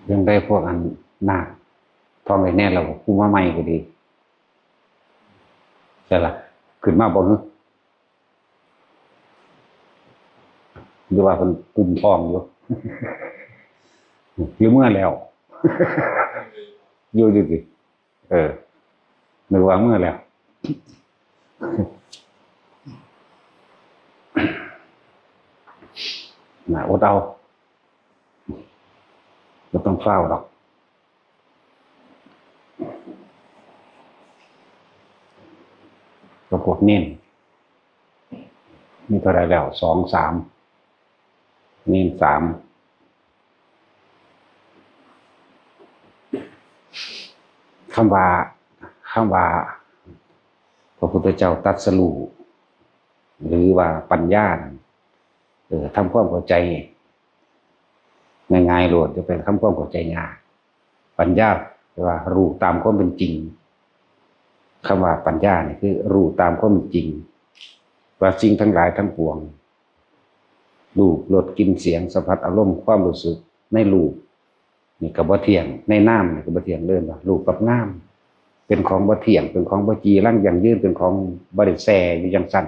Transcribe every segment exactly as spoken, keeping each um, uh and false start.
ยังได้พวกอันนาค ท้องไอ้แน่เรา ผู้มาใหม่ก็ดี แต่ละ ขึ้นมาบ่ฮึ หรือว่าเป็นกลุ่มทองอยู่ หรือเมื่อแล้ว อยู่อยู่สิ เออ นึกว่าเมื่อแล้ว นะ อดเอา บ่ต้องฟ้าวดอก ก็พวกเน้น มีเท่าไหร่แล้ว สอง สาม เน้น สาม คำว่า คำว่า พระพุทธเจ้าตรัสรู้ หรือว่าปัญญานั่น เออ ทำความเข้าใจ ง่ายๆโลด อย่าไปทำความเข้าใจยาก ปัญญาแปลว่ารู้ตามความเป็นจริง คำว่าปัญญานี่คือรู้ตามความเป็นจริง ว่าสิ่งทั้งหลายทั้งปวง รูป รส กลิ่น เสียง สัมผัส อารมณ์ ความรู้สึก ในรูป นี่ก็บ่เที่ยง ในนามนี่ก็บ่เที่ยง เอิ้นว่ารูปกับนาม เป็นของบ่เที่ยง เป็นของบ่จีรังยั่งยืน เป็นของบ่ได้แซ่อยู่จั่งซั้น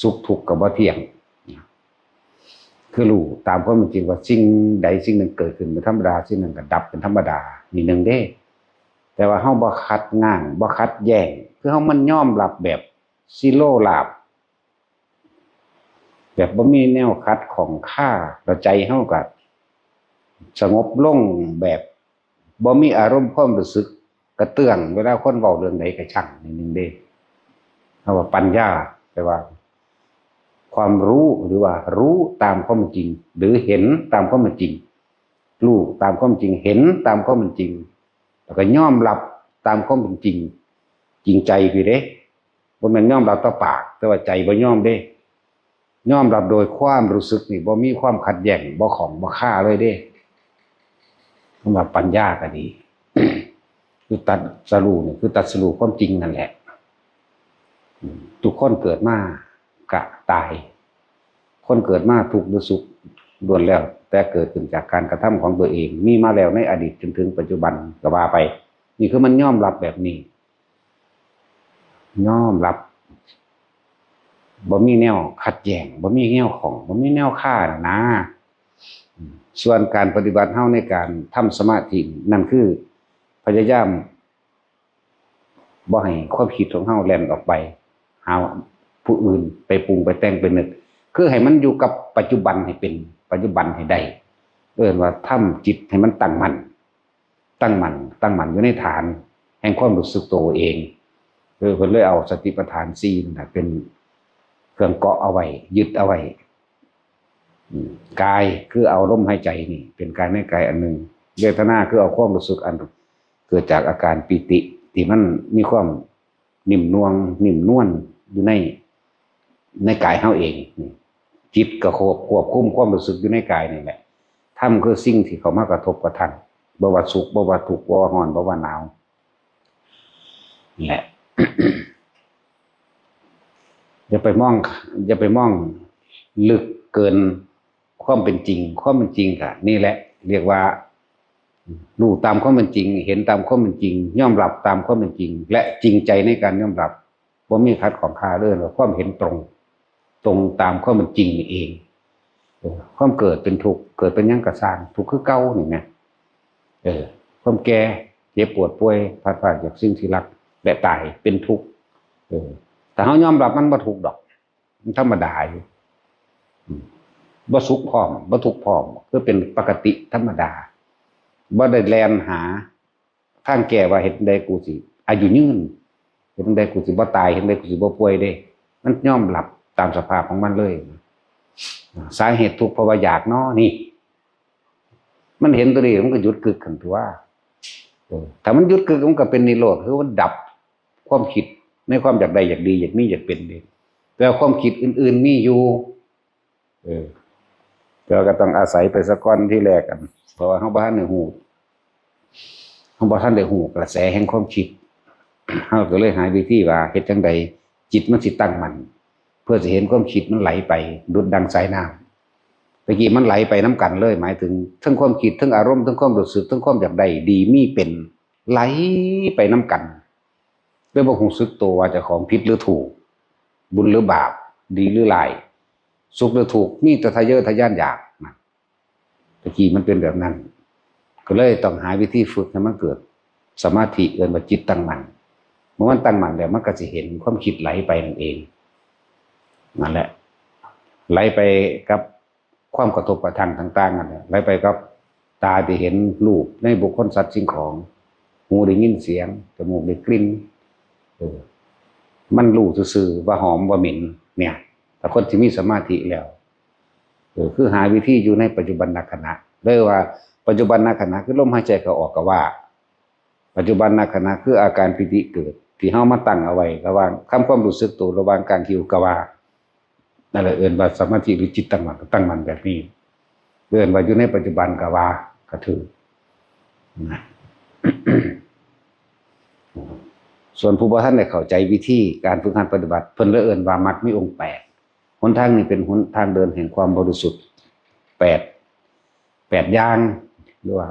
สุขทุกข์ก็บ่เที่ยง คือรู้ตามความเป็นจริงว่าสิ่งใดสิ่งหนึ่งเกิดขึ้นเป็นธรรมดา สิ่งนั้นก็ดับเป็นธรรมดา นี่หนึ่งเด้ แต่ว่าเฮาบ่ขัดง้าง บ่ขัดแย้ง คือเฮามันยอมรับแบบสิโลราบ แบบบ่มีแนวขัดข้องคา แล้วใจเฮาก็สงบลงแบบบ่มีอารมณ์ความรู้สึกกระเตื้อง เวลาคนเว้าเรื่องใดก็ช่าง นี่หนึ่งเด้ เฮาว่าปัญญา แปลว่า ความรู้ หรือว่ารู้ตามความเป็นจริง หรือเห็นตามความเป็นจริง รู้ตามความจริง เห็นตามความเป็นจริง แล้วก็ยอมรับตามความเป็นจริง จริงใจพี้เด้ บ่แม่นยอมรับต่อปาก แต่ว่าใจบ่ยอมเด้ ยอมรับโดยความรู้สึกนี่บ่มีความขัดแย้ง บ่ข้องบ่คาเลยเด้ คำว่าปัญญาก็ดี คือตรัสรู้นี่คือตรัสรู้ความจริงนั่นแหละ อืม ทุกคนเกิดมากะตาย คนเกิดมาทุกข์หรือสุขล้วนแล้วแต่เกิดขึ้นจากการกระทำของตัวเอง มีมาแล้วในอดีตจนถึงปัจจุบันก็ว่าไป นี่คือมันยอมรับแบบนี้ ยอมรับ บ่มีแนวขัดแย้ง บ่มีแนวข้อง บ่มีแนวคานะนะ อืม ส่วนการปฏิบัติเฮาในการทำสมาธินั่นคือพยายาม บ่ให้ความคิดของเฮาแล่นออกไปหาผู้อื่น ไปปรุงไปแต่งไปนึก คือให้มันอยู่กับปัจจุบันให้เป็นปัจจุบันให้ได้ เอิ้นว่าทำจิตให้มันตั้งมั่น ตั้งมั่น ตั้งมั่นอยู่ในฐานแห่งความรู้สึกตัวเอง เออ เพิ่นเลยเอาสติปัฏฐานสี่นั่นน่ะเป็นเครื่องเกาะเอาไว้ ยึดเอาไว้ อืม กายคือเอาลมหายใจนี่เป็นกายในกายอันหนึ่ง เวทนาคือเอาความรู้สึกอันเกิดจากอาการปีติ ที่มันมีความนิ่มนวล นิ่มนวลอยู่ใน ในกายเฮาเอง จิตก็ควบ ควบคุมความรู้สึกอยู่ในกายนี่แหละ ธรรมคือสิ่งที่เข้ามากระทบกระทั่ง บ่ว่าสุข บ่ว่าทุกข์ บ่ว่าร้อน บ่ว่าหนาว นี่แหละ อย่าไปมอง อย่าไปมองลึกเกินความเป็นจริง ความเป็นจริงก็นี่แหละ เรียกว่ารู้ตามความเป็นจริง เห็นตามความเป็นจริง ยอมรับตามความเป็นจริง และจริงใจในการยอมรับ บ่มีขัดข้องคาเลย ว่าความเห็นตรง ตรงตามความเป็นจริงนี่เอง เออ ความเกิดเป็นทุกข์ เกิดเป็นหยังก็ซ่าง ทุกข์คือเก่านี่แหม เออ ความแก่ เจ็บปวดป่วย พลัดพรากจากสิ่งที่รัก และตายเป็นทุกข์ เออ ถ้าเฮายอมรับมันบ่ทุกข์ดอก มันธรรมดาอยู่ อืม บ่สุขพร้อม บ่ทุกข์พร้อม คือเป็นปกติธรรมดา บ่ได้แล่นหาทางแก้ว่าเฮ็ดจั่งใดกูสิอายุยืน เฮ็ดจั่งใดกูสิบ่ตาย เฮ็ดจั่งใดกูสิบ่ป่วยเด้ มันยอมรับตามสภาพของมันเลย สาเหตุทุกข์เพราะว่าอยากเนาะ นี่ มันเห็นตัวนี้มันก็หยุดกึกหั้นตั่ว เออ ถ้ามันหยุดกึกมันก็เป็นนิโรธ คือมันดับความคิดในความอยากได้อยากดีอยากมีอยากเป็นเด้ แต่ความคิดอื่นๆมีอยู่ เออ แต่ว่าก็ต้องอาศัยไปซะก่อนทีแรกอะ เพราะว่าเฮาบ่ทันได้ฮู้ เฮาบ่ทันได้ฮู้กระแสแห่งความคิด เฮาก็เลยหาวิธีว่าเฮ็ดจั่งใดจิตมันสิตั้งมั่น เพื่อสิเห็นความคิดมันไหลไป ดุจดังสายน้ำ ตะกี้มันไหลไปนำกันเลย หมายถึงทั้งความคิด ทั้งอารมณ์ ทั้งความรู้สึก ทั้งความอยากได้ดีมีเป็น ไหลไปนำกัน เลยบ่รู้สึกตัวว่าเจ้าของผิดหรือถูก บุญหรือบาป ดีหรือร้าย สุขหรือทุกข์ มีแต่ทะเยอทะยานอยากนะ ตะกี้มันเป็นแบบนั้น ก็เลยต้องหาวิธีฝึกให้มันเกิดสมาธิ เอิ้นว่าจิตตั้งมั่น เมื่อมันตั้งมั่นแล้วมันก็สิเห็นความคิดไหลไปนั่นเอง นั่นแหละ ไหลไปกับความกระทบกระทั่งต่างๆนั่นแหละ ไหลไปกับตาที่เห็นรูปในบุคคลสัตว์สิ่งของ หูได้ยินเสียง จมูกได้กลิ่น เออ มันรู้ซื่อๆว่าหอมว่าเหม็น เนี่ย ถ้าคนที่มีสมาธิแล้ว เออ คือหาวิธีอยู่ในปัจจุบันขณะ เลยว่าปัจจุบันขณะคือลมหายใจเข้าออกก็ว่า ปัจจุบันขณะคืออาการปีติเกิด ที่เฮามาตั้งเอาไว้ ระหว่างทำความรู้สึกตัว ระหว่างกางคิวก็ว่า นั่นแหละเอิ้นว่าสมาธิหรือจิตตั้งมั่น ตั้งมั่นแบบนี้ เอิ้นว่าอยู่ในปัจจุบันก็ว่า ก็ถือนะ ส่วนผู้บ่ทันได้เข้าใจวิธีการฝึกหัดปฏิบัติ เพิ่นเลยเอิ้นว่ามรรคมีองค์แปด หนทางนี้เป็นหนทางเดินแห่งความบริสุทธิ์ แปด แปดอย่าง หรือว่า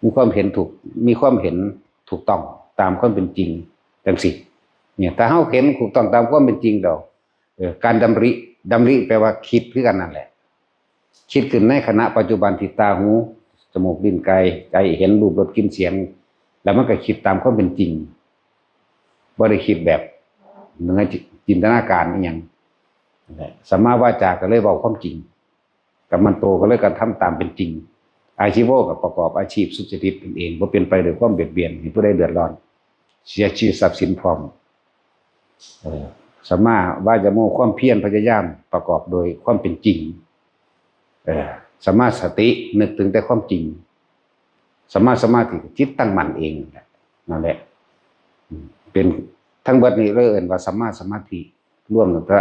มีความเห็นถูก มีความเห็นถูกต้องตามความเป็นจริง จังซี้ เนี่ย ถ้าเฮาเห็นถูกต้องตามความเป็นจริงแล้ว เออ การดำริ ดำริแปลว่าคิดคือกันนั่นแหละ คิดขึ้นในขณะปัจจุบันที่ตา หู จมูก ลิ้น กาย ใจเห็นรูป รส กลิ่น เสียง แล้วมันก็คิดตามความเป็นจริง บ่ได้คิดแบบเหนือจินตนาการอีหยัง นั่นแหละ สัมมาวาจาก็เลยเว้าความจริง กัมมันโตก็เลยกระทำตามเป็นจริง อาชีโวก็ประกอบอาชีพสุจริตนั่นเอง บ่เป็นไปด้วยความเบียดเบียนให้ผู้ใดเดือดร้อน เสียชีวิตทรัพย์สินพร้อม เออ สัมมาวายาโม ความเพียรพยายามประกอบโดยความเป็นจริง เออ สัมมาสติ นึกถึงแต่ความจริง สัมมาสมาธิ จิตตั้งมั่นเองนั่นแหละ นั่นแหละ อืม เป็นทั้งเบิดนี้เลยเอิ้นว่าสัมมาสมาธิ รวมตั้งแต่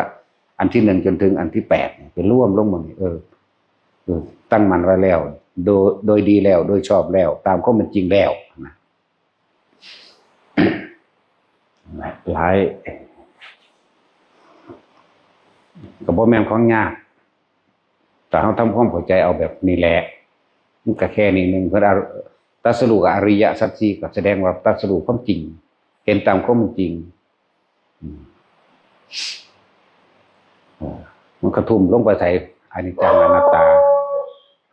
อันที่หนึ่งจนถึงอันที่แปดเนี่ย เป็นรวมลงหมดนี่ เออ เออ ตั้งมั่นไว้แล้ว โดย โดยดีแล้ว โดยชอบแล้ว ตามความเป็นจริงแล้วนะ หลาย ก็บ่แม่นของยาก แต่เฮาทำความเข้าใจเอาแบบนี้แหละ มันก็แค่นี้หนึ่ง เพิ่นอร- ตรัสรู้กับอริยสัจสี่ ก็แสดงว่าตรัสรู้ความจริง เห็นตามความเป็นจริง อืม เออ มันกระทุ่มลงไปใส่อนิจจังอนัตตา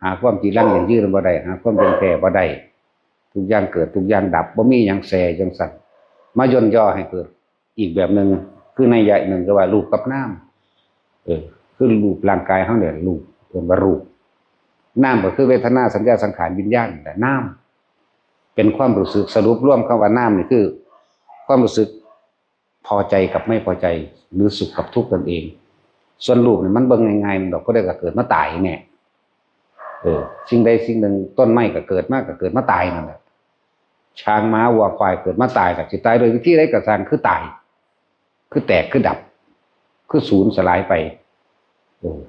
หาความจีรังยั่งยืนบ่ได้ หาความเที่ยงแท้บ่ได้ ทุกอย่างเกิด ทุกอย่างดับ บ่มีหยังแซ่จังซั่น มาย่นย่อให้เกิดอีกแบบหนึ่ง คือนัยยะหนึ่งก็ว่ารูปกับนาม เออ คือรูปร่างกายเฮาเนี่ย รูป เอิ้นว่ารูป นามก็คือเวทนา สัญญา สังขาร วิญญาณนั่นแหละ นาม เป็นความรู้สึก สรุปรวมคำว่านามนี่คือ ความรู้สึกพอใจกับไม่พอใจ หรือสุขกับทุกข์นั่นเอง ส่วนรูปนี่มันเบิ่งง่ายๆ มันดอก ผู้ใดก็เกิดมาตายแน่ เออ สิ่งใดสิ่งหนึ่ง ต้นไม้ก็เกิดมา ก็เกิดมาตายนั่นแหละ ช้างม้าวัวควายเกิดมาตาย ก็สิตายโดยวิธีใดก็ซ่าง คือตาย คือแตก คือดับ คือสูญสลายไป เออ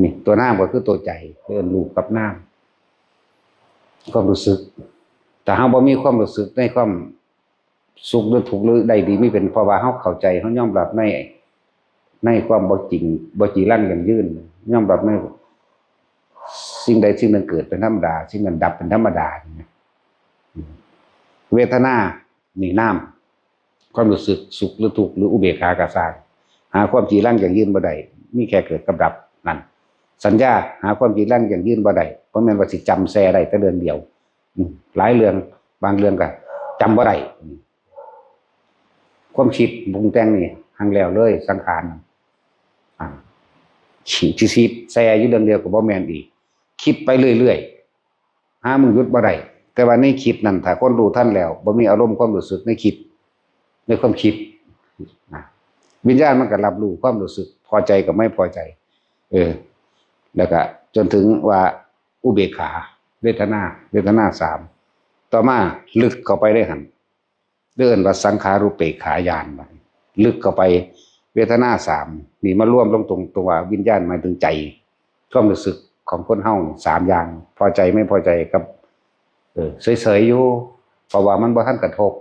นี่ตัวนามก็คือตัวใจ เอิ้นรูปกับนาม ความรู้สึก ถ้าเฮาบ่มีความรู้สึกในความสุขหรือทุกข์หรือได้ดีมีเป็น เพราะว่าเฮาเข้าใจ เฮายอมรับใน ในความบ่จริง บ่จีรังยั่งยืน ยอมรับในสิ่งใดสิ่งหนึ่งเกิดเป็นธรรมดา สิ่งนั้นดับเป็นธรรมดา เวทนา นี่นาม ความรู้สึกสุขหรือทุกข์หรืออุเบกขาก็ซ่าง หาความจีรังยั่งยืนบ่ได้ มีแค่เกิดกับดับนั่น สัญญา หาความจีรังยั่งยืนบ่ได้ บ่แม่นว่าสิจำแซ่ได้แต่เรื่องเดียว อืม หลายเรื่อง บางเรื่องก็จำบ่ได้ อืม ความคิดปรุงแต่งนี่ หังแล้วเลย สังขาร อ่า สิ สิแซ่อยู่เรื่องเดียวก็บ่แม่นอีก คิดไปเรื่อยๆ หามันหยุดบ่ได้ แต่ว่าในคิดนั่น ถ้าคนรู้ทันแล้ว บ่มีอารมณ์ความรู้สึกในคิด ในความคิดนะ วิญญาณมันก็รับรู้ความรู้สึกพอใจกับไม่พอใจ เออ แล้วก็จนถึงว่าอุเบกขา เวทนา เวทนาสาม ต่อมาลึกเข้าไปได้หั่น เอิ้นว่าสังขารูปเปกขาญาณ บัดนี้ลึกเข้าไป เวทนาสาม นี่มารวมลงตรง ตรงว่าวิญญาณหมายถึงใจ ความรู้สึกของคนเฮาสามอย่าง พอใจไม่พอใจกับ เออ เฉยๆอยู่ เพราะว่ามันบ่ทันกระทบ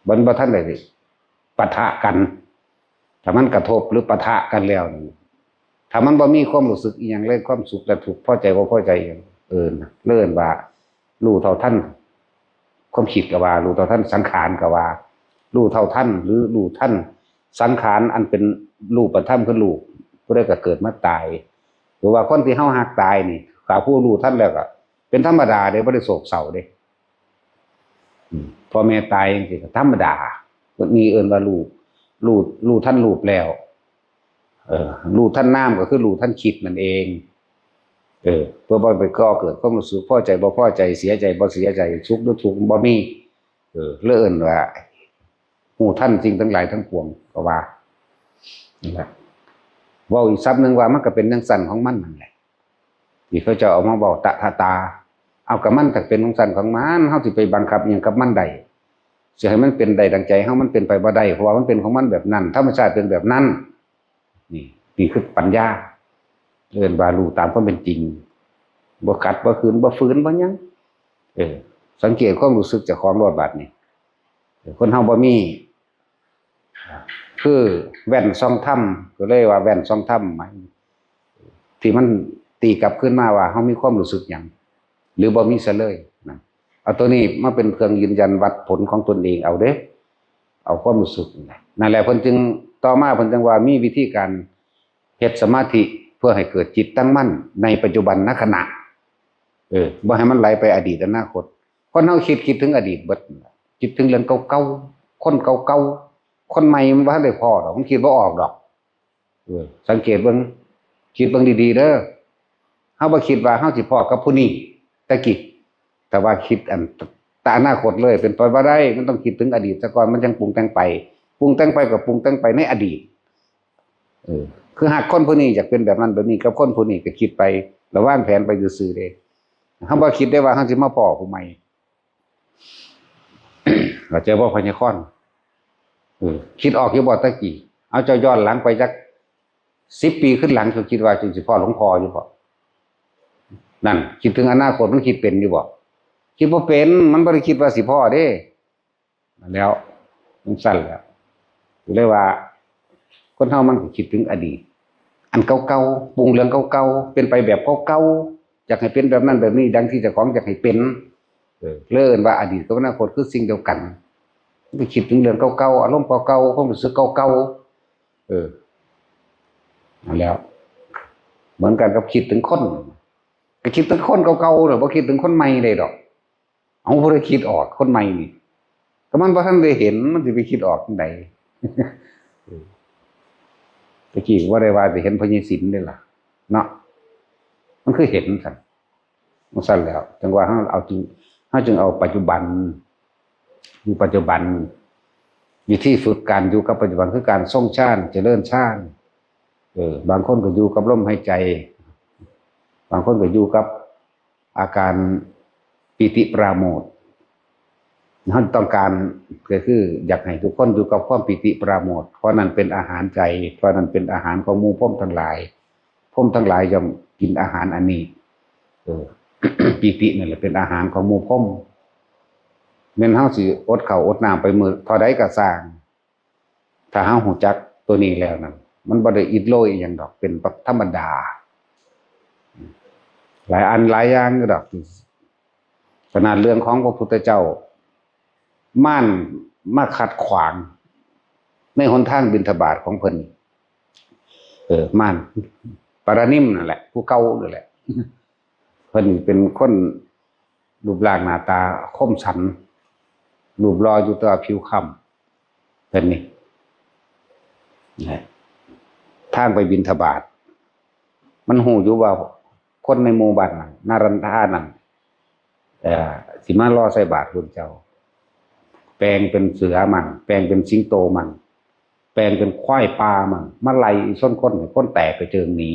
มันบ่ทันได้ปะทะกัน ถ้ามันกระทบหรือปะทะกันแล้วนี่ ถ้ามันบ่มีความรู้สึกอีหยังเลย ความสุขและทุกข์ พอใจบ่พอใจอีหยัง เออ เอิ้นว่า รู้เท่าทัน ความคิดก็ว่า รู้เท่าทัน สังขารก็ว่า รู้เท่าทัน หรือรู้ทัน สังขารอันเป็นรูปธรรมคือรูป ผู้ใดก็เกิดมาตาย หรือว่าคนที่เฮาฮักตายนี่ ถ้าผู้รู้ทันแล้วก็ เป็นธรรมดาเด้ บ่ได้โศกเศร้าเด้ อืม พ่อแม่ตายจังซี้ก็ธรรมดา นี่เอิ้นว่ารู้ รู้ รู้ทันรูปแล้ว เออ รู้ทันนามก็คือรู้ทันคิดนั่นเอง เออ เพื่อบ่ไปก่อเกิดความรู้สึกพอใจบ่พอใจ เสียใจบ่เสียใจ สุขหรือทุกข์บ่มี เออ เลยเอิ้นว่า รู้ทันสิ่งทั้งหลายทั้งปวง ก็ว่า นั่นแหละ เว้าอีกศัพท์หนึ่งว่ามันก็เป็นจั่งซั้นของมันนั่นแหละ ที่เขาเจ้าเอามาเว้าตะทะตา เอา ก็มันก็เป็นจั่งซั้นของมัน เฮาสิไปบังคับอิหยังกับมันได้ สิให้มันเป็นได้ดังใจเฮา มันเป็นไปบ่ได้ เพราะว่ามันเป็นของมันแบบนั้น ธรรมชาติเป็นแบบนั้น นี่ นี่คือปัญญา เอิ้นว่ารู้ตามความเป็นจริง บ่ขัด บ่ขืน บ่ฝืน บ่หยัง เออ สังเกตความรู้สึกเจ้าของโลดบาดนี้ เออ คนเฮาบ่มี คือแว่นส่องธรรม ก็เลยว่าแว่นส่องธรรมหมาย ที่มันตีกลับคืนมาว่าเฮามีความรู้สึกหยัง หรือบ่มีซะเลยนะ เอาตัวนี้มาเป็นเครื่องยืนยันวัดผลของตนเองเอาเด้ เอาความรู้สึกนี่แหละ นั่นแหละเพิ่นจึง ต่อมาเพิ่นจึงว่ามีวิธีการเฮ็ดสมาธิเพื่อให้เกิดจิตตั้งมั่นในปัจจุบันนขณะ เออ บ่ให้มันไหลไปอดีตอนาคต คนเฮาคิด คิดถึงอดีตเบิด คิดถึงเรื่องเก่าๆ คนเก่าๆ คนใหม่มันบ่ทันได้พ้อดอก มันคิดบ่ออกดอก เออ สังเกตเบิ่ง คิดเบิ่งดีๆ เด้อ เฮาบ่คิดว่าเฮาสิพ้อกับผู้นี้ แต่กี้ แต่ว่าคิดอัน แต่อนาคตเลย เป็นไปบ่ได้ มันต้องคิดถึงอดีตซะก่อน มันจั่งปรุงแต่งไป ปรุงแต่งไปก็ปรุงแต่งไปในอดีต เออ คือฮักคนผู้นี้ อยากเป็นแบบนั้นแบบนี้กับคนผู้นี้ ก็คิดไป แล้ววางแผนไปซื่อๆ เด้ เฮาบ่คิดได้ว่าเฮาสิมาพ้อผู้ใหม่ เข้าใจบ่ พญาคอน เออ คิดออกอยู่บ่ตะกี้ เอา เจ้าย้อนหลังไปจักสิบปีขึ้นหลัง เจ้าคิดว่าเจ้าสิพ้อหลวงพ่ออยู่บ่ นั่น คิดถึงอนาคต มันคิดเป็นอยู่บ่ คิดบ่เป็น มันบ่ได้คิดว่าสิพ้อเด้ นั่นแหล้ว จั่งซั้นแหละ ก็เลยว่า คนเฮามันก็คิดถึงอดีต อันเก่าๆ ปรุงเรื่องเก่าๆ เป็นไปแบบเก่าๆ อยากให้เป็นแบบนั้นแบบนี้ ดังที่เจ้าของอยากให้เป็น เออ เลยเอิ้นว่าอดีตกับอนาคตคือสิ่งเดียวกัน มันก็คิดถึงเรื่องเก่าๆ อารมณ์เก่าๆ ความรู้สึกเก่าๆ เออ นั่นแหล้ว เหมือนกันกับคิดถึงคน ก็คิดถึงคนเก่าๆ น่ะ บ่คิดถึงคนใหม่ได้ดอก เอา ผู้ใดคิดออก คนใหม่นี่ ก็มันบ่ทันได้เห็น มันสิไปคิดออกจั่งใด เออ ตะกี้ก็บ่ได้ว่าสิเห็นพญาศิลป์เด้ล่ะ เนาะ มันคือเห็นซั่น จั่งซั้นแหล้ว จั่งว่าเฮาเอาจริง เฮาจึงเอาปัจจุบัน อยู่ปัจจุบัน วิธีฝึกการอยู่กับปัจจุบันคือการทรงฌาน เจริญฌาน เออ บางคนก็อยู่กับลมหายใจ บางคนก็อยู่กับอาการปีติปราโมทย์ เฮาต้องการก็คืออยากให้ทุกคนอยู่กับความปีติปราโมทย์ เพราะนั่นเป็นอาหารใจ เพราะนั่นเป็นอาหารของหมู่พรหมทั้งหลาย พรหมทั้งหลายย่อมกินอาหารอันนี้ เออ ปีตินั่นแหละเป็นอาหารของหมู่พรหม แม่นเฮาสิอดข้าวอดน้ำไปมื้อเท่าใดก็ซ่าง ถ้าเฮารู้จักตัวนี้แล้วนั่น มันบ่ได้อิดโรยอิหยังดอก เป็นธรรมดา หลายอันหลายอย่างอยู่ดอก ขนาดเรื่องของพระพุทธเจ้า มารมาขัดขวาง ในหนทางบิณฑบาตของเพิ่น เออ มาร ปารานิมนั่นแหละ ผู้เก่านั่นแหละ เพิ่นเป็นคนรูปร่างหน้าตาคมสัน รูปหล่ออยู่แต่ว่าผิวคล้ำ เพิ่นนี่ นะ ทางไปบิณฑบาต มันรู้อยู่ว่าคนในหมู่บ้านนั้น นารันทานั้น เอ่อ สิมารอใส่บาตรพุทธเจ้า แปลงเป็นเสือมั่ง แปลงเป็นสิงโตมั่ง แปลงเป็นควายป่ามั่ง มาไล่ชนคน ให้คนแตกกระเจิงหนี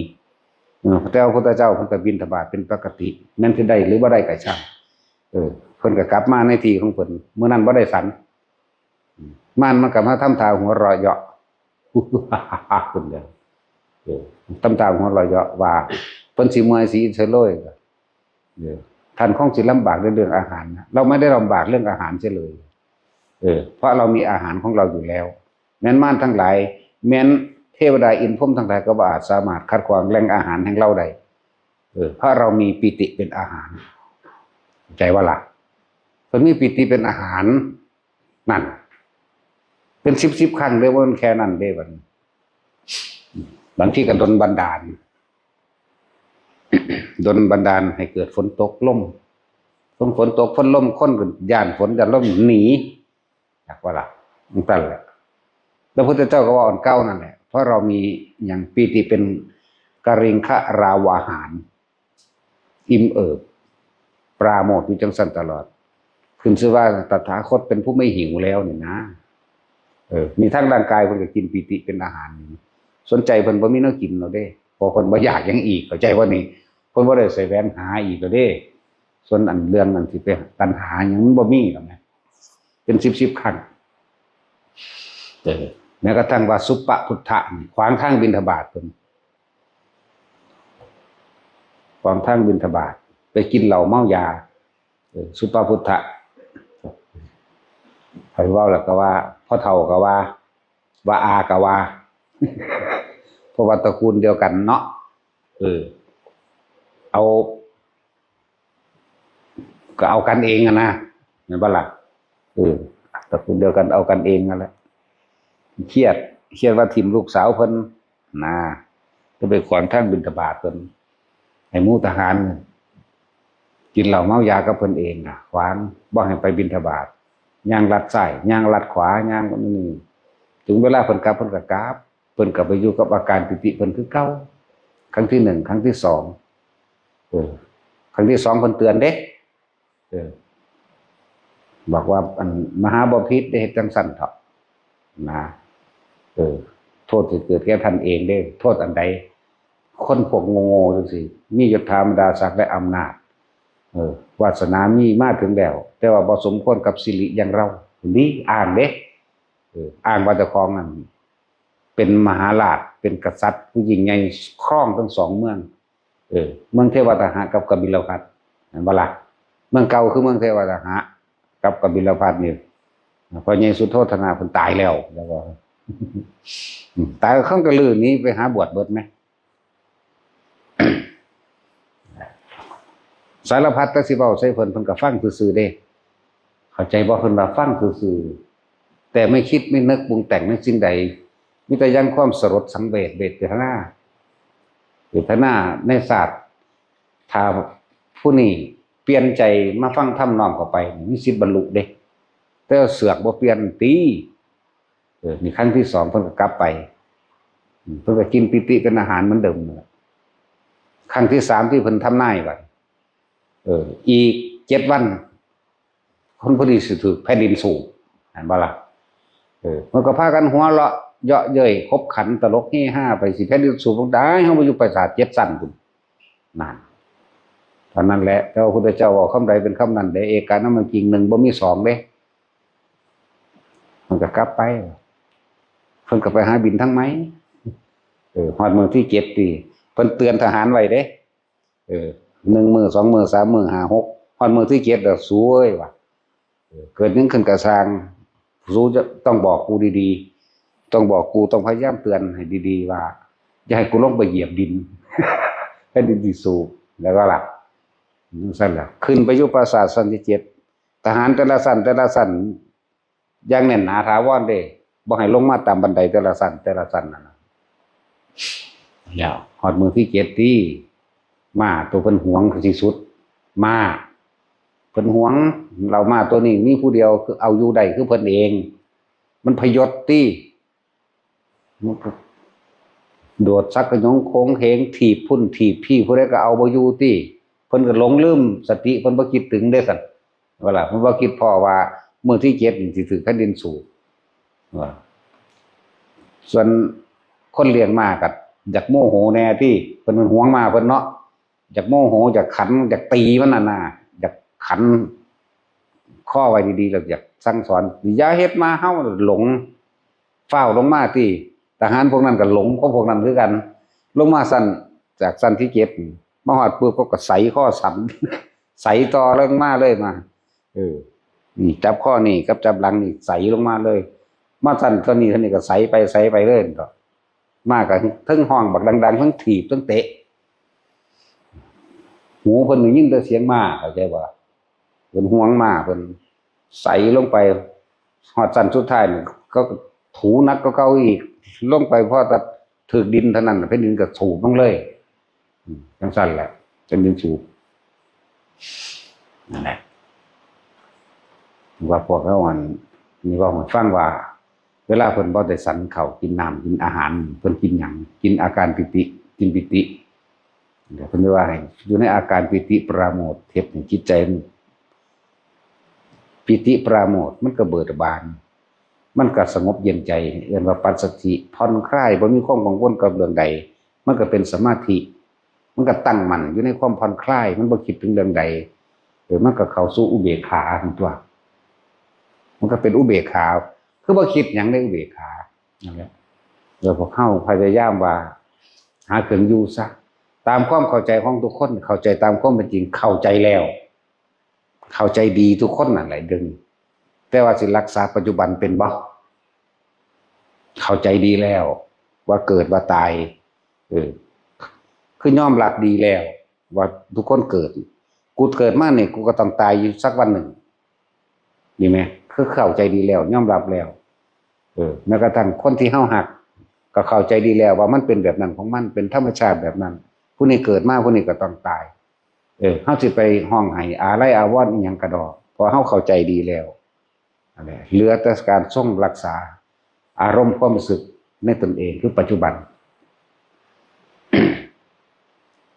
เออ แต่ว่าพุทธเจ้าเพิ่นก็บิณฑบาตเป็นปกติ แม่นสิได้หรือบ่ได้ก็ช่าง เออ เพิ่นก็กลับมาในที่ของเพิ่น มื้อนั้นบ่ได้ฉัน มารมันก็มาทำท่าหัวเราะเยาะ เพิ่นเด้อ เออ ทำท่าหัวเราะเยาะว่า เพิ่นสิเมื่อยสิอิดโรย เออ ท่านคงสิลำบากในเรื่องอาหารนะ เราไม่ได้ลำบากเรื่องอาหารเสียเลย เออ เพราะเรามีอาหารของเราอยู่แล้ว แม้นมารทั้งหลาย แม้นแถ วดาอินทร์พรหมทั้งหลายก็บ่อาจสามารถขัดขวางแหล่งอาหารแห่งเราได้ เออ เพราะเรามีปีติเป็นอาหาร ใจว่าล่ะ เพิ่นมีปีติเป็นอาหาร นั่น เป็นสิบสิบครั้งเลย ว่ามันแค่นั้นเด้บัดนี้ บางทีก็ดลบันดาล ดลบันดาลให้เกิดฝนตกลม ฝน ฝนตกฝนลม คนก็ย้านฝนย้านลมหนี อยากว่าล่ะ มันตันแหละ แล้วพระพุทธเจ้าก็ว่าอ่อนเก้านั่นแหละ เพราะเรามีอย่างปีติเป็นกริงขราวาหาร อิ่มเอิบ ปราโมทย์อยู่จังสันตลอด ขึ้นชื่อว่าตถาคตเป็นผู้ไม่หิวแล้วนี่นะ เออ มีทั้งร่างกายเพิ่นก็กินปีติเป็นอาหารนี่ สนใจเพิ่นบ่มีแนวกินแล้วเด้ เพราะเพิ่นบ่อยากหยังอีก เข้าใจว่านี่ เพิ่นบ่ได้ใส่แหวนหาอีกแล้วเด้ ส่วนอันเรื่องอันที่ไปตัณหาหยังมันบ่มีหรอกนะ เป็นสิบสิบครั้ง เออ แม้กระทั่งว่าสุปปพุทธะนี่ขวางทางบิณฑบาตเพิ่น ขวางทางบิณฑบาต ไปกินเหล้าเมายา เออ สุปปพุทธะ ไผเว้าแล้วก็ว่า พ่อเฒ่าก็ว่า ว่าอาก็ว่า เพราะว่าตระกูลเดียวกันเนาะ เออ เอา ก็เอากันเองอะนะ แม่นบ่ล่ะ เออ ตระกูลเดียวกันเอากันเองนั่นแหละ เครียด เครียดว่าถิ่มลูกสาวเพิ่นนะ จะไปขวางทางบิณฑบาตเพิ่น ให้หมู่ทหาร กินเหล้าเมายากับเพิ่นเองน่ะ ขวาง บ่ให้ไปบิณฑบาต ย่างลัดซ้าย ย่างลัดขวา ย่างนี่ ถึงเวลาเพิ่นกลับ เพิ่นก็กลับ เพิ่นก็ไปอยู่กับอาการปีติเพิ่นคือเก่า ครั้งที่หนึ่ง ครั้งที่สอง เออ ครั้งที่สองเพิ่นเตือนเด้ เออ บอกว่า อัน มหาบพิตรได้เฮ็ดจังซั่นเถาะ นะ เออ โทษที่เกิดแก่ท่านเองเด้ โทษอันใด คนพวกโง่ๆจังซี่ มียศถาบรรดาศักดิ์และอำนาจ เออ วาสนามีมาถึงแล้ว แต่ว่าบ่สมควรกับสิริอย่างเรา นี่อ้างเด้ เออ อ้างว่าเจ้าของนั่นเป็นมหาราช เป็นกษัตริย์ผู้ยิ่งใหญ่ ครองทั้งสองเมือง เออ เมืองเทวทหะกับกบิลพัสดุ แม่นบ่ล่ะ เมืองเก่าคือเมืองเทวทหะกับกบิลพัสดุนี่ พ่อใหญ่สุโธทนะเพิ่นตายแล้ว แล้วก็ อืม ตายเขาก็ลือหนีไปหาบวชเบิดแหม สารพัดแต่สิเว้าใส่เพิ่น เพิ่นก็ฟังซื่อๆเด้ เข้าใจบ่ เพิ่นว่าฟังซื่อๆ แต่ไม่คิดไม่นึกปรุงแต่งในสิ่งใด มีแต่ยังความสลดสังเวชเวทนา เวทนาในศาสตร์ ถ้าผู้นี้เปลี่ยนใจมาฟังธรรมน้อมเข้าไป มีสิทธิ์บรรลุเด้ แต่เสือกบ่เปลี่ยนติ เออ นี่ครั้งที่สองเพิ่นก็กลับไป อืม เพิ่นก็กินปีติเป็นอาหารเหมือนเดิมนั่นแหละ ครั้งที่สามที่เพิ่นทำนายบัด เออ อีกเจ็ดวัน คนผู้นี้สิถืกแผ่นดินสูบ เห็นบ่ล่ะ เออ มันก็พากันหัวเราะเยาะเย้ยขบขันตลกเฮฮาไป สิแผ่นดินสูบบ่ได้ เฮาบ่อยู่ปราสาทเจ็ดชั้นพุ้น นั่น เท่านั้นแหละ แต่ว่าพุทธเจ้าเว้าคำใดเป็นคำนั้นเด้ เอกานะมะกิง หนึ่งบ่มีสองเด้ มันก็กลับไป เพิ่นก็ไปหาบิณฑบาตทางใหม่ เออ ฮอดมื้อที่เจ็ดนี่ เพิ่นเตือนทหารไว้เด้ เออ หนึ่งมื้อ สองมื้อ สามมื้อ ห้า หก ฮอดมื้อที่เจ็ดแล้ว สูเอ้ย ว่า เออ เกิดหยังขึ้นก็ซ่าง สูจะต้องบอกกูดีๆ ต้องบอกกู ต้องพยายามเตือนให้ดีๆ ว่า อย่าให้กูลงไปเหยียบดิน แผ่นดินสิสูบ แล้วก็ล่ะ จั่งซั่นล่ะ ขึ้นไปอยู่ปราสาทชั้นที่เจ็ด ทหารแต่ละชั้น แต่ละชั้น อย่างแน่นหนาถาวรเด้ บ่ให้ลงมาตามบันไดแต่ละชั้น แต่ละชั้นนั่นน่ะ แล้วฮอดมื้อที่เจ็ดที่ ม้าตัวเพิ่นหวงที่สุด ม้า เพิ่นหวง แล้วม้าตัวนี้มีผู้เดียว คือเอาอยู่ได้คือเพิ่นเอง มันพยศติ มันก็โดดสักกะหยงโขงเหง ถีบพุ้นถีบพี้ ผู้ใดก็เอาบ่อยู่ติ เพิ่นก็หลงลืมสติ เพิ่นบ่คิดถึงเด้ซั่น ว่าล่ะ เพิ่นบ่คิดพ้อว่ามื้อที่เจ็ดนี่สิถืกแผ่นดินสูบ ว่า ส่วนคนเลี้ยงม้าก็อยากโมโหแน่ติ เพิ่นหวงม้าเพิ่นเนาะ อยากโมโห อยากขัน อยากตีมันน่ะนะ อยากขันคอไว้ดีๆ แล้วอยากสั่งสอน อย่าเฮ็ดม้าเฮาหลง ฟ้าวลงมาติ ทหารพวกนั้นก็หลงของพวกนั้นคือกัน ลงมาชั้น จากชั้นที่เจ็ด มาฮอดปุ๊บเขาก็ใส่ข้อสัน ใส่ต่อลงมาเลยมา เออ นี่จับข้อนี่กับจับหลังนี่ใส่ลงมาเลย มาชั้นตัวนี้ ตัวนี้ก็ใส่ไป ใส่ไปเลย ก็ มาก็เทิงฮ้องบักดังๆ เทิงถีบเทิงเตะ หูเพิ่นได้ยินแต่เสียงม้า เข้าใจบ่ เพิ่นห่วงม้า เพิ่นใส่ลงไป ฮอดชั้นสุดท้ายนี่ เขาก็ถูหนักกว่าเก่าอีก ลงไปพอแต่ถืกดินเท่านั้น แผ่นดินก็สูบลงเลย อืม จั่งซั้นแหละ แผ่นดินสูบ นั่นแหละ ว่าพวกเขาอัน นี่เว้าให้ฟังว่า เวลาเพิ่นบ่ได้ฉันข้าวกินน้ำกินอาหาร เพิ่นกินหยัง กินอาการปีติ กินปีติ เดี๋ยวเพิ่นว่าให้อยู่ในอาการปีติปราโมทย์ เฮ็ดให้จิตใจมัน ปีติปราโมทย์ มันก็เบิกบาน มันก็สงบเย็นใจ เอิ้นว่าปัสสัทธิ ผ่อนคลาย บ่มีความกังวลกับเรื่องใด มันก็เป็นสมาธิ มันก็ตั้งมั่นอยู่ในความผ่อนคลาย มันบ่คิดถึงเรื่องใด เออ มันก็เข้าสู่อุเบกขาหั่นตั๊ว มันก็เป็นอุเบกขา คือบ่คิดหยังในอุเบกขา นั่นแหละ แล้วพวกเฮาพยายามว่า หาเครื่องอยู่ซะ ตามความเข้าใจของทุกคน เข้าใจตามความเป็นจริง เข้าใจแล้ว เข้าใจดีทุกคนนั่นแหละเดี๋ยวนี้ แต่ว่าสิรักษาปัจจุบันเป็นบ่ เข้าใจดีแล้ว ว่าเกิดว่าตาย เออ คือยอมรับดีแล้ว ว่าทุกคนเกิด กูเกิดมานี่ กูก็ต้องตายอยู่สักวันหนึ่ง ดีไหม คือเข้าใจดีแล้ว ยอมรับแล้ว เออ แม้กระทั่งคนที่เฮาฮัก ก็เข้าใจดีแล้วว่ามันเป็นแบบนั้นของมัน เป็นธรรมชาติแบบนั้น ผู้นี้เกิดมา ผู้นี้ก็ต้องตาย เออ เฮาสิไปฮ้องไห้อาลัยอาวรณ์อิหยังกะดอก เพราะเฮาเข้าใจดีแล้ว นั่นแหละ เหลือแต่การทรงรักษาอารมณ์ความรู้สึกในตนเอง คือปัจจุบัน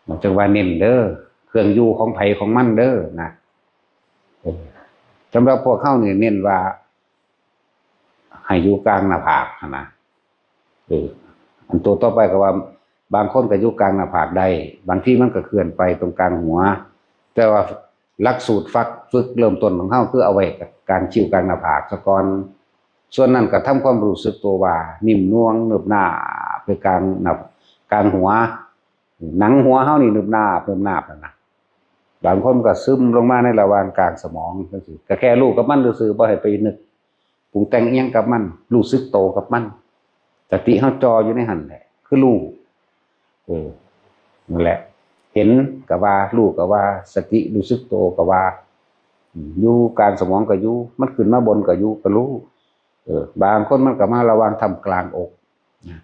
มันจั่งว่าเน้นเด้อ เครื่องอยู่ของไผของมันเด้อนะ เออ สำหรับพวกเฮานี่เน้นว่า ให้อยู่กลางหน้าผากหั้นนะ เออ อันตัวต่อไปก็ว่า บางคนก็อยู่กลางหน้าผากได้ บางทีมันก็เคลื่อนไปตรงกลางหัว แต่ว่าหลักสูตรฟัก ฝึกเริ่มต้นของเฮาคือเอาไว้กับกลางคิ้วกลางหน้าผากซะก่อน ส่วนนั้นก็ทำความรู้สึกตัวว่านิ่มนวลเนิบนาบไปกลางหน้า กลางหัว หนังหัวเฮานี่เนิบนาบเนิบนาบนั่นนะ บางคนก็ซึมลงมาในระหว่างกลางสมองจั่งซี้ ก็แค่รู้กับมันซื่อๆ บ่ให้ไปนึกปรุงแต่งอิหยังกับมัน รู้สึกโตกับมัน สติเฮาจ่ออยู่ในหั่นแหละ คือรู้ เออ นั่นแหละ เห็นก็ว่า รู้ก็ว่า สติรู้สึกโตก็ว่า อืม อยู่กลางสมองก็อยู่ มันขึ้นมาบนก็อยู่ ก็รู้ เออ บางคนมันก็มาระหว่างท่ามกลางอกนะ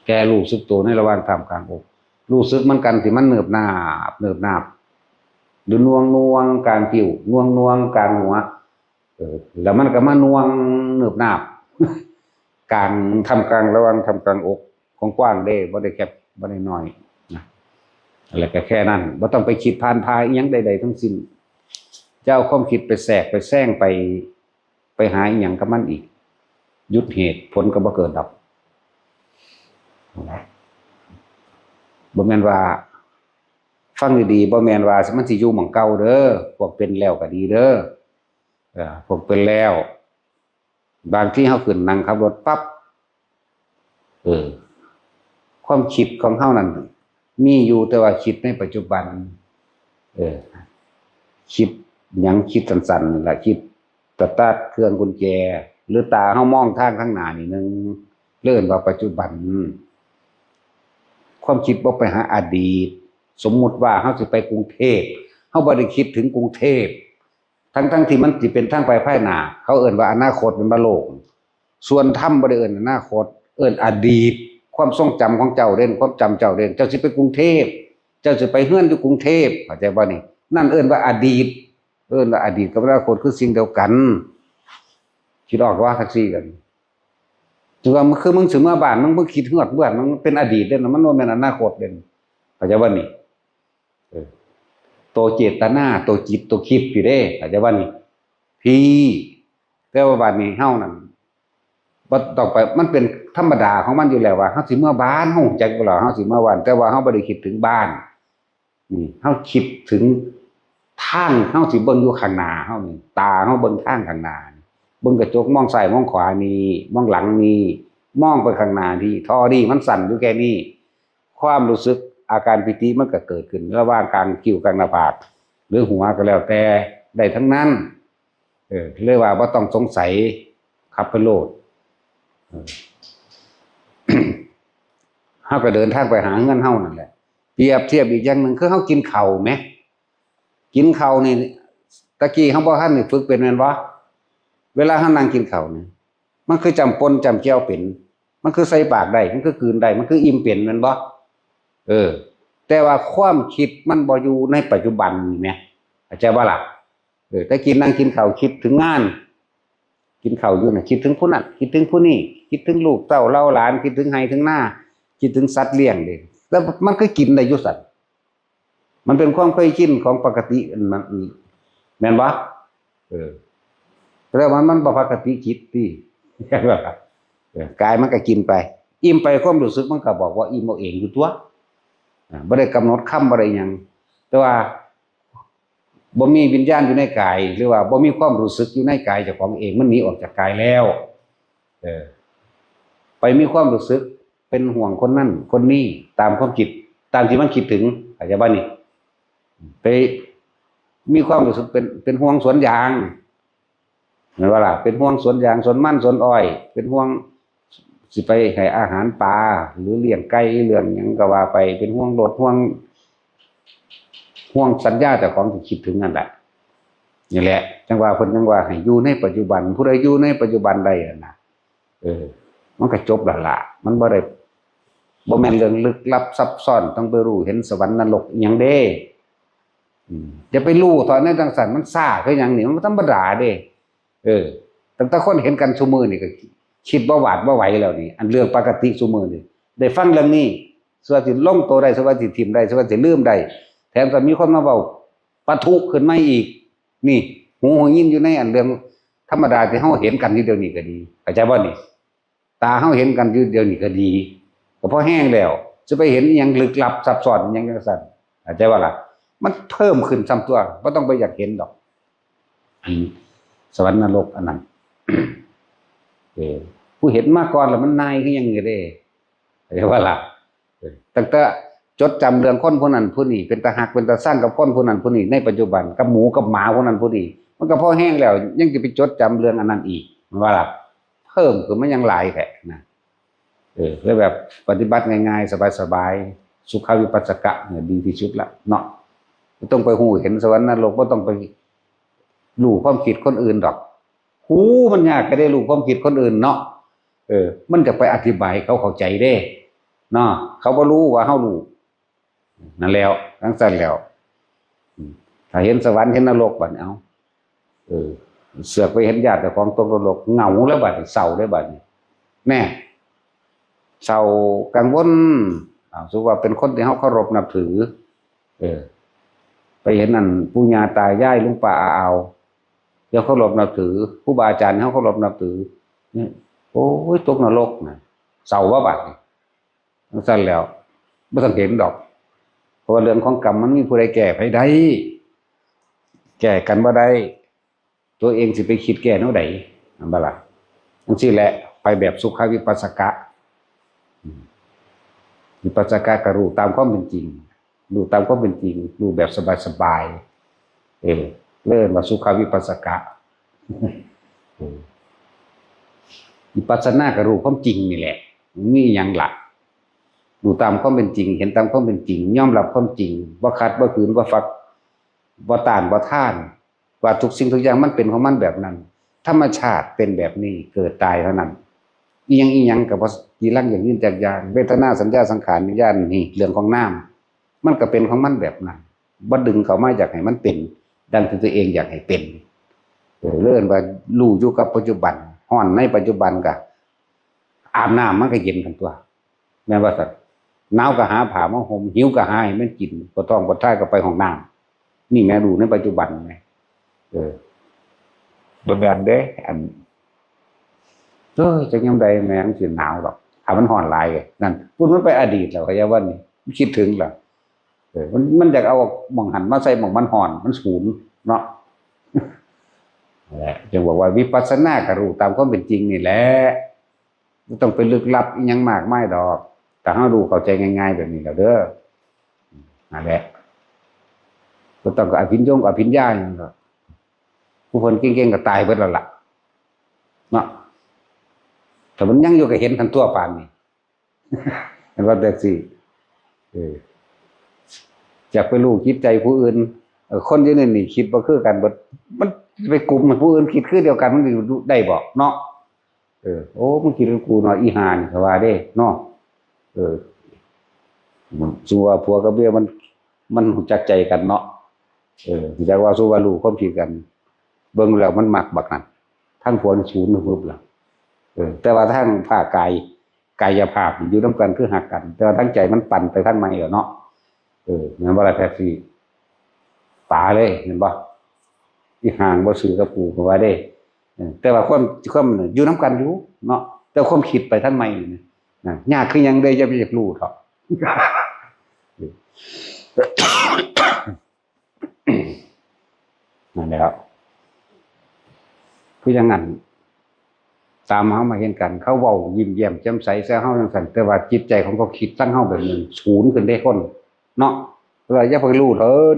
แค่รู้สึกตัวในระหว่างท่ามกลางอก รู้สึกเหมือนกันที่มันเนิบนาบ เนิบนาบ หรือหน่วงหน่วงกลางคิ้ว หน่วงหน่วงกลางหัว เออ แล้วมันก็มาหน่วงเนิบนาบ กลาง ท่ามกลาง ระหว่างท่ามกลางอก กว้างๆ เด้ บ่ได้แคบ บ่ได้น้อยนะ แล้วก็แค่นั้น บ่ต้องไปคิดผ่านพาอิหยังใดๆ ทั้งสิ้น จะเอาความคิดไปแทรกไปแซงไป ไปหาอิหยังกับมันอีก หยุดเหตุผลก็บ่เกิดดอก บ่แม่นว่า ฟังดีๆ บ่แม่นว่ามันสิอยู่หม่องเก่าเด้อ พวกเป็นแล้วก็ดีเด้อ เออ พวกเป็นแล้ว บางทีเฮาขึ้นนั่งขับรถปั๊บ เออ ความคิดของเฮานั่นมีอยู่ แต่ว่าคิดในปัจจุบัน เออ คิดหยัง คิดสั้นๆ นี่ล่ะ คิดสตาร์ทเครื่องกุญแจ หรือตาเฮามองทางข้างหน้านี่หนึ่ง เรียกว่าปัจจุบัน ความคิดบ่ไปหาอดีต สมมุติว่าเฮาสิไปกรุงเทพฯ เฮาบ่ได้คิดถึงกรุงเทพฯ ทั้งๆ ที่มันสิเป็นทางไปภายหน้า เขาเอิ้นว่าอนาคต แม่นบ่ โลก ส่วนธรรมบ่ได้เอิ้นอนาคต เอิ้นอดีต ความทรงจำของเจ้าเด้ ความจำเจ้าเด้ เจ้าสิไปกรุงเทพฯ เจ้าสิไปเฮือนอยู่กรุงเทพฯ เข้าใจบ่นี่ นั่นเอิ้นว่าอดีต เอิ้นว่าอดีตกับอนาคตคือสิ่งเดียวกัน คิดออกว่า แท็กซี่กัน ถือว่ามันคือมึงสิเมือบ้าน มึง มึงคิดฮอดเมือบ้าน มันเป็นอดีตเด้ มันบ่แม่นอนาคตเด้ เข้าใจบ่นี่ เออ ตัวเจตนา ตัวจิต ตัวคิดพี้เด้ เข้าใจบ่นี่ พี้ แต่ว่าบัดนี้เฮานั่น บ่ต้องไป มันเป็นธรรมดาของมันอยู่แล้วว่า เฮาสิเมือบ้าน เฮารู้จักอยู่แล้ว เฮาสิเมือบ้าน แต่ว่าเฮาบ่ได้คิดถึงบ้าน นี่ เฮาคิดถึงทาง เฮาสิเบิ่งอยู่ข้างหน้าเฮานี่ ตาเฮาเบิ่งทางข้างหน้านี่ เบิ่งกระจก มองซ้าย มองขวานี่ มองหลังนี่ มองไปข้างหน้านี่ ท่อนี่มันสั้นอยู่แค่นี้ ความรู้สึกอาการปีติมันก็เกิดขึ้นระหว่างกลางคิ้วกลางหน้าผาก หรือหัวก็แล้วแต่ ได้ทั้งนั้น เออ เลยว่าบ่ต้องสงสัย ขับไปโลด เออ เฮาก็เดินทางไปหาเฮือนเฮานั่นแหละ เปรียบเทียบอีกอย่างหนึ่งคือเฮากินข้าวแหม กินข้าวนี่ ตะกี้เฮาบ่ทันได้ฝึกเป็นแม่นบ่ เวลาเฮานั่งกินข้าวนี่ มันคือจ้ำป่นจ้ำแจ่วเป็น มันคือใส่ปากได้ มันคือกลืนได้ มันคืออิ่มเป็นแม่นบ่ เออ แต่ว่าความคิดมันบ่อยู่ในปัจจุบันนี่แหม เข้าใจบ่ล่ะ เออ แต่กี้นั่งกินข้าวคิดถึงงาน กินข้าวอยู่น่ะ คิดถึงผู้นั้น คิดถึงผู้นี้ คิดถึงลูกเต้าเหล่าหลาน คิดถึงไฮ่ถึงนา คิดถึงสัตว์เลี้ยงเด้ แล้วมันคือกินได้อยู่ซั่น มันเป็นความเคยชินของปกติ มัน แม่นบ่ เออ แต่ว่ามันบ่ปกติจิตติ เห็นบ่ล่ะ เออ กายมันก็กินไป อิ่มไป ความรู้สึกมันก็บอกว่าอิ่มเอาเองอยู่ตัว อ่า บ่ได้กำหนดคำ บ่ได้หยัง แต่ว่า บ่มีวิญญาณอยู่ในกาย หรือว่าบ่มีความรู้สึกอยู่ในกายเจ้าของเอง มันหนีออกจากกายแล้ว เออ ไปมีความรู้สึกเป็นห่วงคนนั้นคนนี้ ตามความคิด ตามที่มันคิดถึง เข้าใจบ่นี่ ไปมีความรู้สึกเป็น เป็นห่วงสวนยาง แม่นบ่ล่ะ เป็นห่วงสวนยาง สวนมัน สวนอ้อย เป็นห่วงสิไปให้อาหารปลา หรือเลี้ยงไก่ เลี้ยงหยังก็ว่าไป เป็นห่วงรถ ห่วง ห่วงสัญญาเจ้าของที่คิดถึงนั่นแหละ นี่แหละ จั่งว่าเพิ่นจั่งว่าให้อยู่ในปัจจุบัน ผู้ใดอยู่ในปัจจุบันได้นั่นน่ะ เออ มันก็จบแล้วล่ะ มันบ่ได้ บ่แม่นเรื่องลึกลับซับซ้อน ต้องไปรู้เห็นสวรรค์นรกอิหยังเด้ อืม อย่าไปรู้ตอนนั้นจั่งซั่น มันซ่าคือหยังนี่ มันธรรมดาเด้ เออ ตั้งแต่คนเห็นกันซุมื้อนี่ก็คิดบ่หวาดบ่ไหวแล้วนี่ อันเรื่องปกติซุมื้อนี่ ได้ฟังเรื่องนี้ สิว่าสิลงตัวได้ สิว่าสิถิ่มได้ สิว่าสิลืมได้ แถมก็มีคนมาเว้าปะทุขึ้นมาอีก นี่ หูหยินอยู่ในอันเรื่องธรรมดาที่เฮาเห็นกันอยู่เดี๋ยวนี้ก็ดี เข้าใจบ่นี่ ตาเฮาเห็นกันอยู่เดี๋ยวนี้ก็ดี ก็พอแฮงแล้ว สิไปเห็นอิหยังลึกลับซับซ้อนอิหยังจั่งซั่น เข้าใจบ่ล่ะ มันเพิ่มขึ้นซ้ำตัว บ่ต้องไปอยากเห็นดอก อันสวรรค์นรกอันนั้น เออ ผู้เห็นมาก่อนแล้วมันนายคือหยังนี่เด้ เข้าใจบ่ล่ะ เออ ตั้งแต่จดจำเรื่องคนผู้นั้นผู้นี้ เป็นตาฮักเป็นตาซังกับคนผู้นั้นผู้นี้ ในปัจจุบัน กับหมูกับหมาผู้นั้นผู้นี้ มันก็พอแฮงแล้ว ยังสิไปจดจำเรื่องอันนั้นอีก แม่นบ่ล่ะ เพิ่มขึ้นมายังหลายแท้นะ เออ เลยแบบปฏิบัติง่ายๆ สบายๆ สุขวิปัสสกะเนี่ยดีที่สุดละเนาะ บ่ต้องไปฮู้เห็นสวรรค์นรก บ่ต้องไปรู้ความคิดคนอื่นดอก ฮู้มันยากก็ได้รู้ความคิดคนอื่นเนาะ เออ มันจะไปอธิบายให้เขาเข้าใจเด้ เนาะ เขาบ่รู้ว่าเฮารู้ นั่นแล้ว จั่งซั่นแล้ว อืม ถ้าเห็นสวรรค์เห็นนรกบัดนี้ เอ้า เออ เสือกไปเห็นญาติเจ้าของตกนรก เหงาแล้วบัดนี้ เศร้าแล้วบัดนี้ แน่ เศร้ากังวล อ่า สมมุติว่าเป็นคนที่เฮาเคารพนับถือ เออ ไปเห็นนั่นปู่ย่าตายายลุงป้าอาอาว ที่เฮาเคารพนับถือ ครูบาอาจารย์ที่เฮาเคารพนับถือ เนี่ย โอ้ย ตกนรกนะ เศร้าบ่บัดนี้ จั่งซั่นแล้ว บ่ต้องเห็นดอก เพราะว่าเรื่องของกรรมมันมีผู้ใดแก้ไผได้ แก้กันบ่ได้ ตัวเองสิไปคิดแก้แนวใด แม่นบ่ล่ะ จั่งซี้แหละ ไปแบบสุขวิปัสสกะ อืม วิปัสสกะก็รู้ตามความเป็นจริง รู้ตามความเป็นจริง รู้แบบสบายๆ เออ เรียกว่าสุขวิปัสสกะ เออ วิปัสสนาก็รู้ความจริงนี่แหละ มันมีหยังล่ะ รู้ตามความเป็นจริง เห็นตามความเป็นจริง ยอมรับความจริง บ่ขัด บ่ขืน บ่ฝัก บ่ต้าน บ่ทาน ว่าทุกสิ่งทุกอย่างมันเป็นของมันแบบนั้น ธรรมชาติเป็นแบบนี้ เกิดตายเท่านั้น อีหยังอีหยังก็บ่จีรังยั่งยืนจักอย่าง เวทนา สัญญา สังขาร วิญญาณ นี่เรื่องของนาม มันก็เป็นของมันแบบนั้น บ่ดึงเข้ามาอยากให้มันเป็น ดังที่ตัวเองอยากให้เป็น เออ เรียกว่ารู้อยู่กับปัจจุบัน ฮ้อนในปัจจุบันก็อาบน้ำมันก็เย็นกันตัว แม่นบ่ซั่น หนาวก็หาผ้ามาห่ม หิวก็หาให้มันกิน ปวดท้องปวดท้ายก็ไปห้องน้ำ นี่แม่รู้ในปัจจุบันไง เออ บ่แม่นเด้ อัน เอ้ย จักยามใดแม่มันสิหนาวดอก ถ้ามันฮ้อนหลาย นั่น พูดมันไปอดีตแล้ว เข้าใจบ่นี่ มันคิดถึงแล้ว เออ มัน มันอยากเอาหม่องหั้นมาใส่หม่องมันฮ้อน มันสูนเนาะ นั่นแหละ จึงบอกว่าวิปัสสนาก็รู้ตามความเป็นจริงนี่แหละ บ่ต้องไปลึกลับอิหยังมากมายดอก ถ้าเฮารู้เข้าใจง่ายๆแบบนี้แล้วเด้อ นั่นแหละ บ่ต้องก็อภิญญงอภิญญาหยังดอก ผู้เพิ่นเก่งๆก็ตายเบิดแล้วล่ะ เนาะ ถ้ามันยังอยู่ก็เห็นทันตัวปานนี้ ห็นว่าแบบสิเอออยากไปรู้จิตใจผู้อื่นเออคนอยู่ในนี่คิดบ่คือกันเบิดมันไปกลุ่มผู้อื่นคิดคือเดียวกันมันสิได้บ่เนาะเออโอ้มันคิดคือกูเนาะอีห่านี่เขาว่าเด้เนาะเออสมมุติว่าผัวกับเมียมันมันรู้จักใจกันเนาะเออรู้จักว่าสมมุติว่ารู้ความคิดกันเบิ่งแล้วมันมักบักนั้นทั้งผัวนี่ศูนย์ทั้งปึ๊บแล้วเออแต่ว่าทั้งภาคกาย กายภาพอยู่นำกันคือฮักกัน แต่ว่าทั้งใจมันปั่นไปทางใหม่แล้วเนาะเออแม่นบ่ล่ะแท็กซี่ป๋าเลยเห็นบ่อีห่างบ่ซื่อกับกูก็ว่าเด้เออแต่ว่าความความอยู่นำกันอยู่เนาะแต่ความคิดไปทางใหม่นี่นะยากคือหยังเด้อย่าไปอยากรู้เถาะ นั่นแหละคืออย่างนั้นตามเฮามาเห็นกัน เขาเว้ายิ้มแย้มแจ่มใสใส่เฮาจังซั่นแต่ว่าจิตใจของเขาคิดตั้งเฮาแบบนึงศูนย์ขึ้นเด้คนเนาะเราอย่าไปรู้เถิน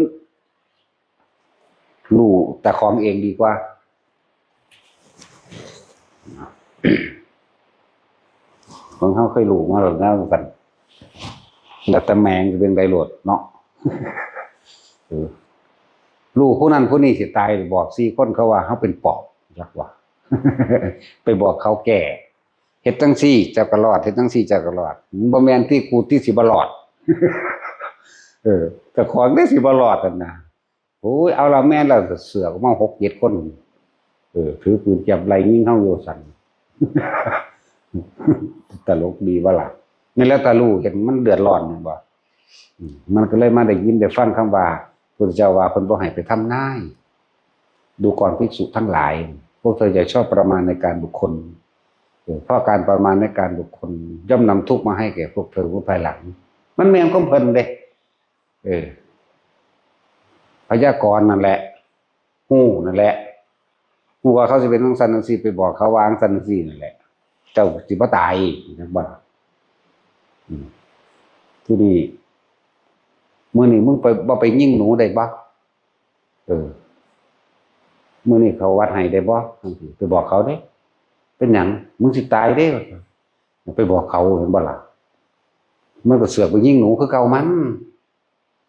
รู้แต่ของเองดีกว่า ของเฮาเคยรู้มาแล้วนะว่าซั่นแล้วแต่แม่งสิเป็นไดโลดเนาะเออรู้ผู้นั้นผู้นี้สิตายบอกสี่คนเขาว่าเฮาเป็นปอบจักว่าไปบอกเขาแก่เฮ็ดจังซี่เจ้าก็รอดเฮ็ดจังซี่เจ้าก็รอดมันบ่แม่นที่กูที่สิบ่รอดเออแต่ของได้สิบ่รอดนั่นนะ โอ้ยเอาละแม่นแล้วเสือกออกมาหกเจ็ดคนเออถือปืนจับไล่ยิงเฮาอยู่สั่นตลกดีบ่ล่ะนี่แล้วตาลูเห็นมันเดือดร้อนแม่นบ่อืมมันก็เลยมาได้ยินได้ฟังคำว่าพุทธเจ้าว่าเพิ่นบ่ให้ไปทำนายดูก่อนภิกษุทั้งหลายพวกเธออย่าชอบประมาณในการบุคคลเออเพราะการประมาณในการบุคคลย่อมนำทุกข์มาให้แก่พวกเธอเมื่อภายหลัง มันแม่นของเพิ่นเด้ เออพยากรณ์นั่นแหละฮู้นั่นแหละฮู้ว่าเขาสิเป็นจั่งซั่นจั่งซี้ไปบอกเขาว่าจั่งซั่นจั่งซี้นั่นแหละ เจ้าสิบ่ตายจักบ่ล่ะอืมทีนี้มื้อนี้มึงไปบ่ไปยิงหนูได้บ่เออมื้อนี้เข้าวัดให้ได้บ่จั่งซี้ไปบอกเขาเด้เป็นหยังมึงสิตายเด้ไปบอกเขาเห็นบ่ล่ะมันก็เสือกไปยิงหนูคือเก่ามัน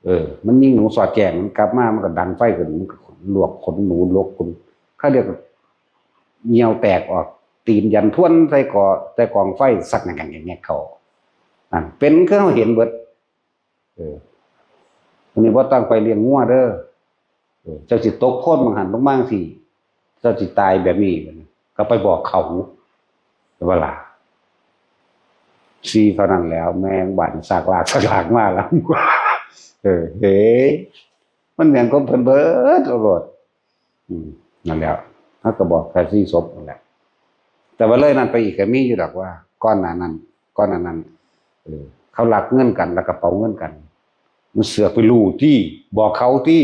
เออ มันยิงหนูสอดแจ้งมันกลับมามันก็ดังไฟขึ้นมันก็ลวกขนหนูลวกขนเขาเรียกว่าเหยี่ยวแตกออก ตีนยันทวนใส่ก่อใส่กองไฟสักแง่ๆๆเข้านั่นเป็นคือเฮาเห็นเบิดเอออันนี้บ่ต้องไปเลี้ยงงัวเด้อเออเจ้าสิตกโคลนหม่องหั่นลงมาจั่งซี้เจ้าสิตายแบบนี้บัดนี้ก็ไปบอกเขาเห็นบ่ล่ะ สี่เท่านั้นแล้วแม่งบั่นสากลากสากลากมาแล้วเออเฮ้ยมันแม่นของเพิ่นเบิดเอาโลดอืมนั่นแหละเฮาก็บอกแค่สี่ศพนั่นแหละแต่ว่าเลยนั้นไปอีกก็มีอยู่ดอกว่าก่อนหน้านั้นก่อนหน้านั้นเออเขาลักเงินกันลักกระเป๋าเงินกันมันเสือกไปรู้ติบอกเขาติ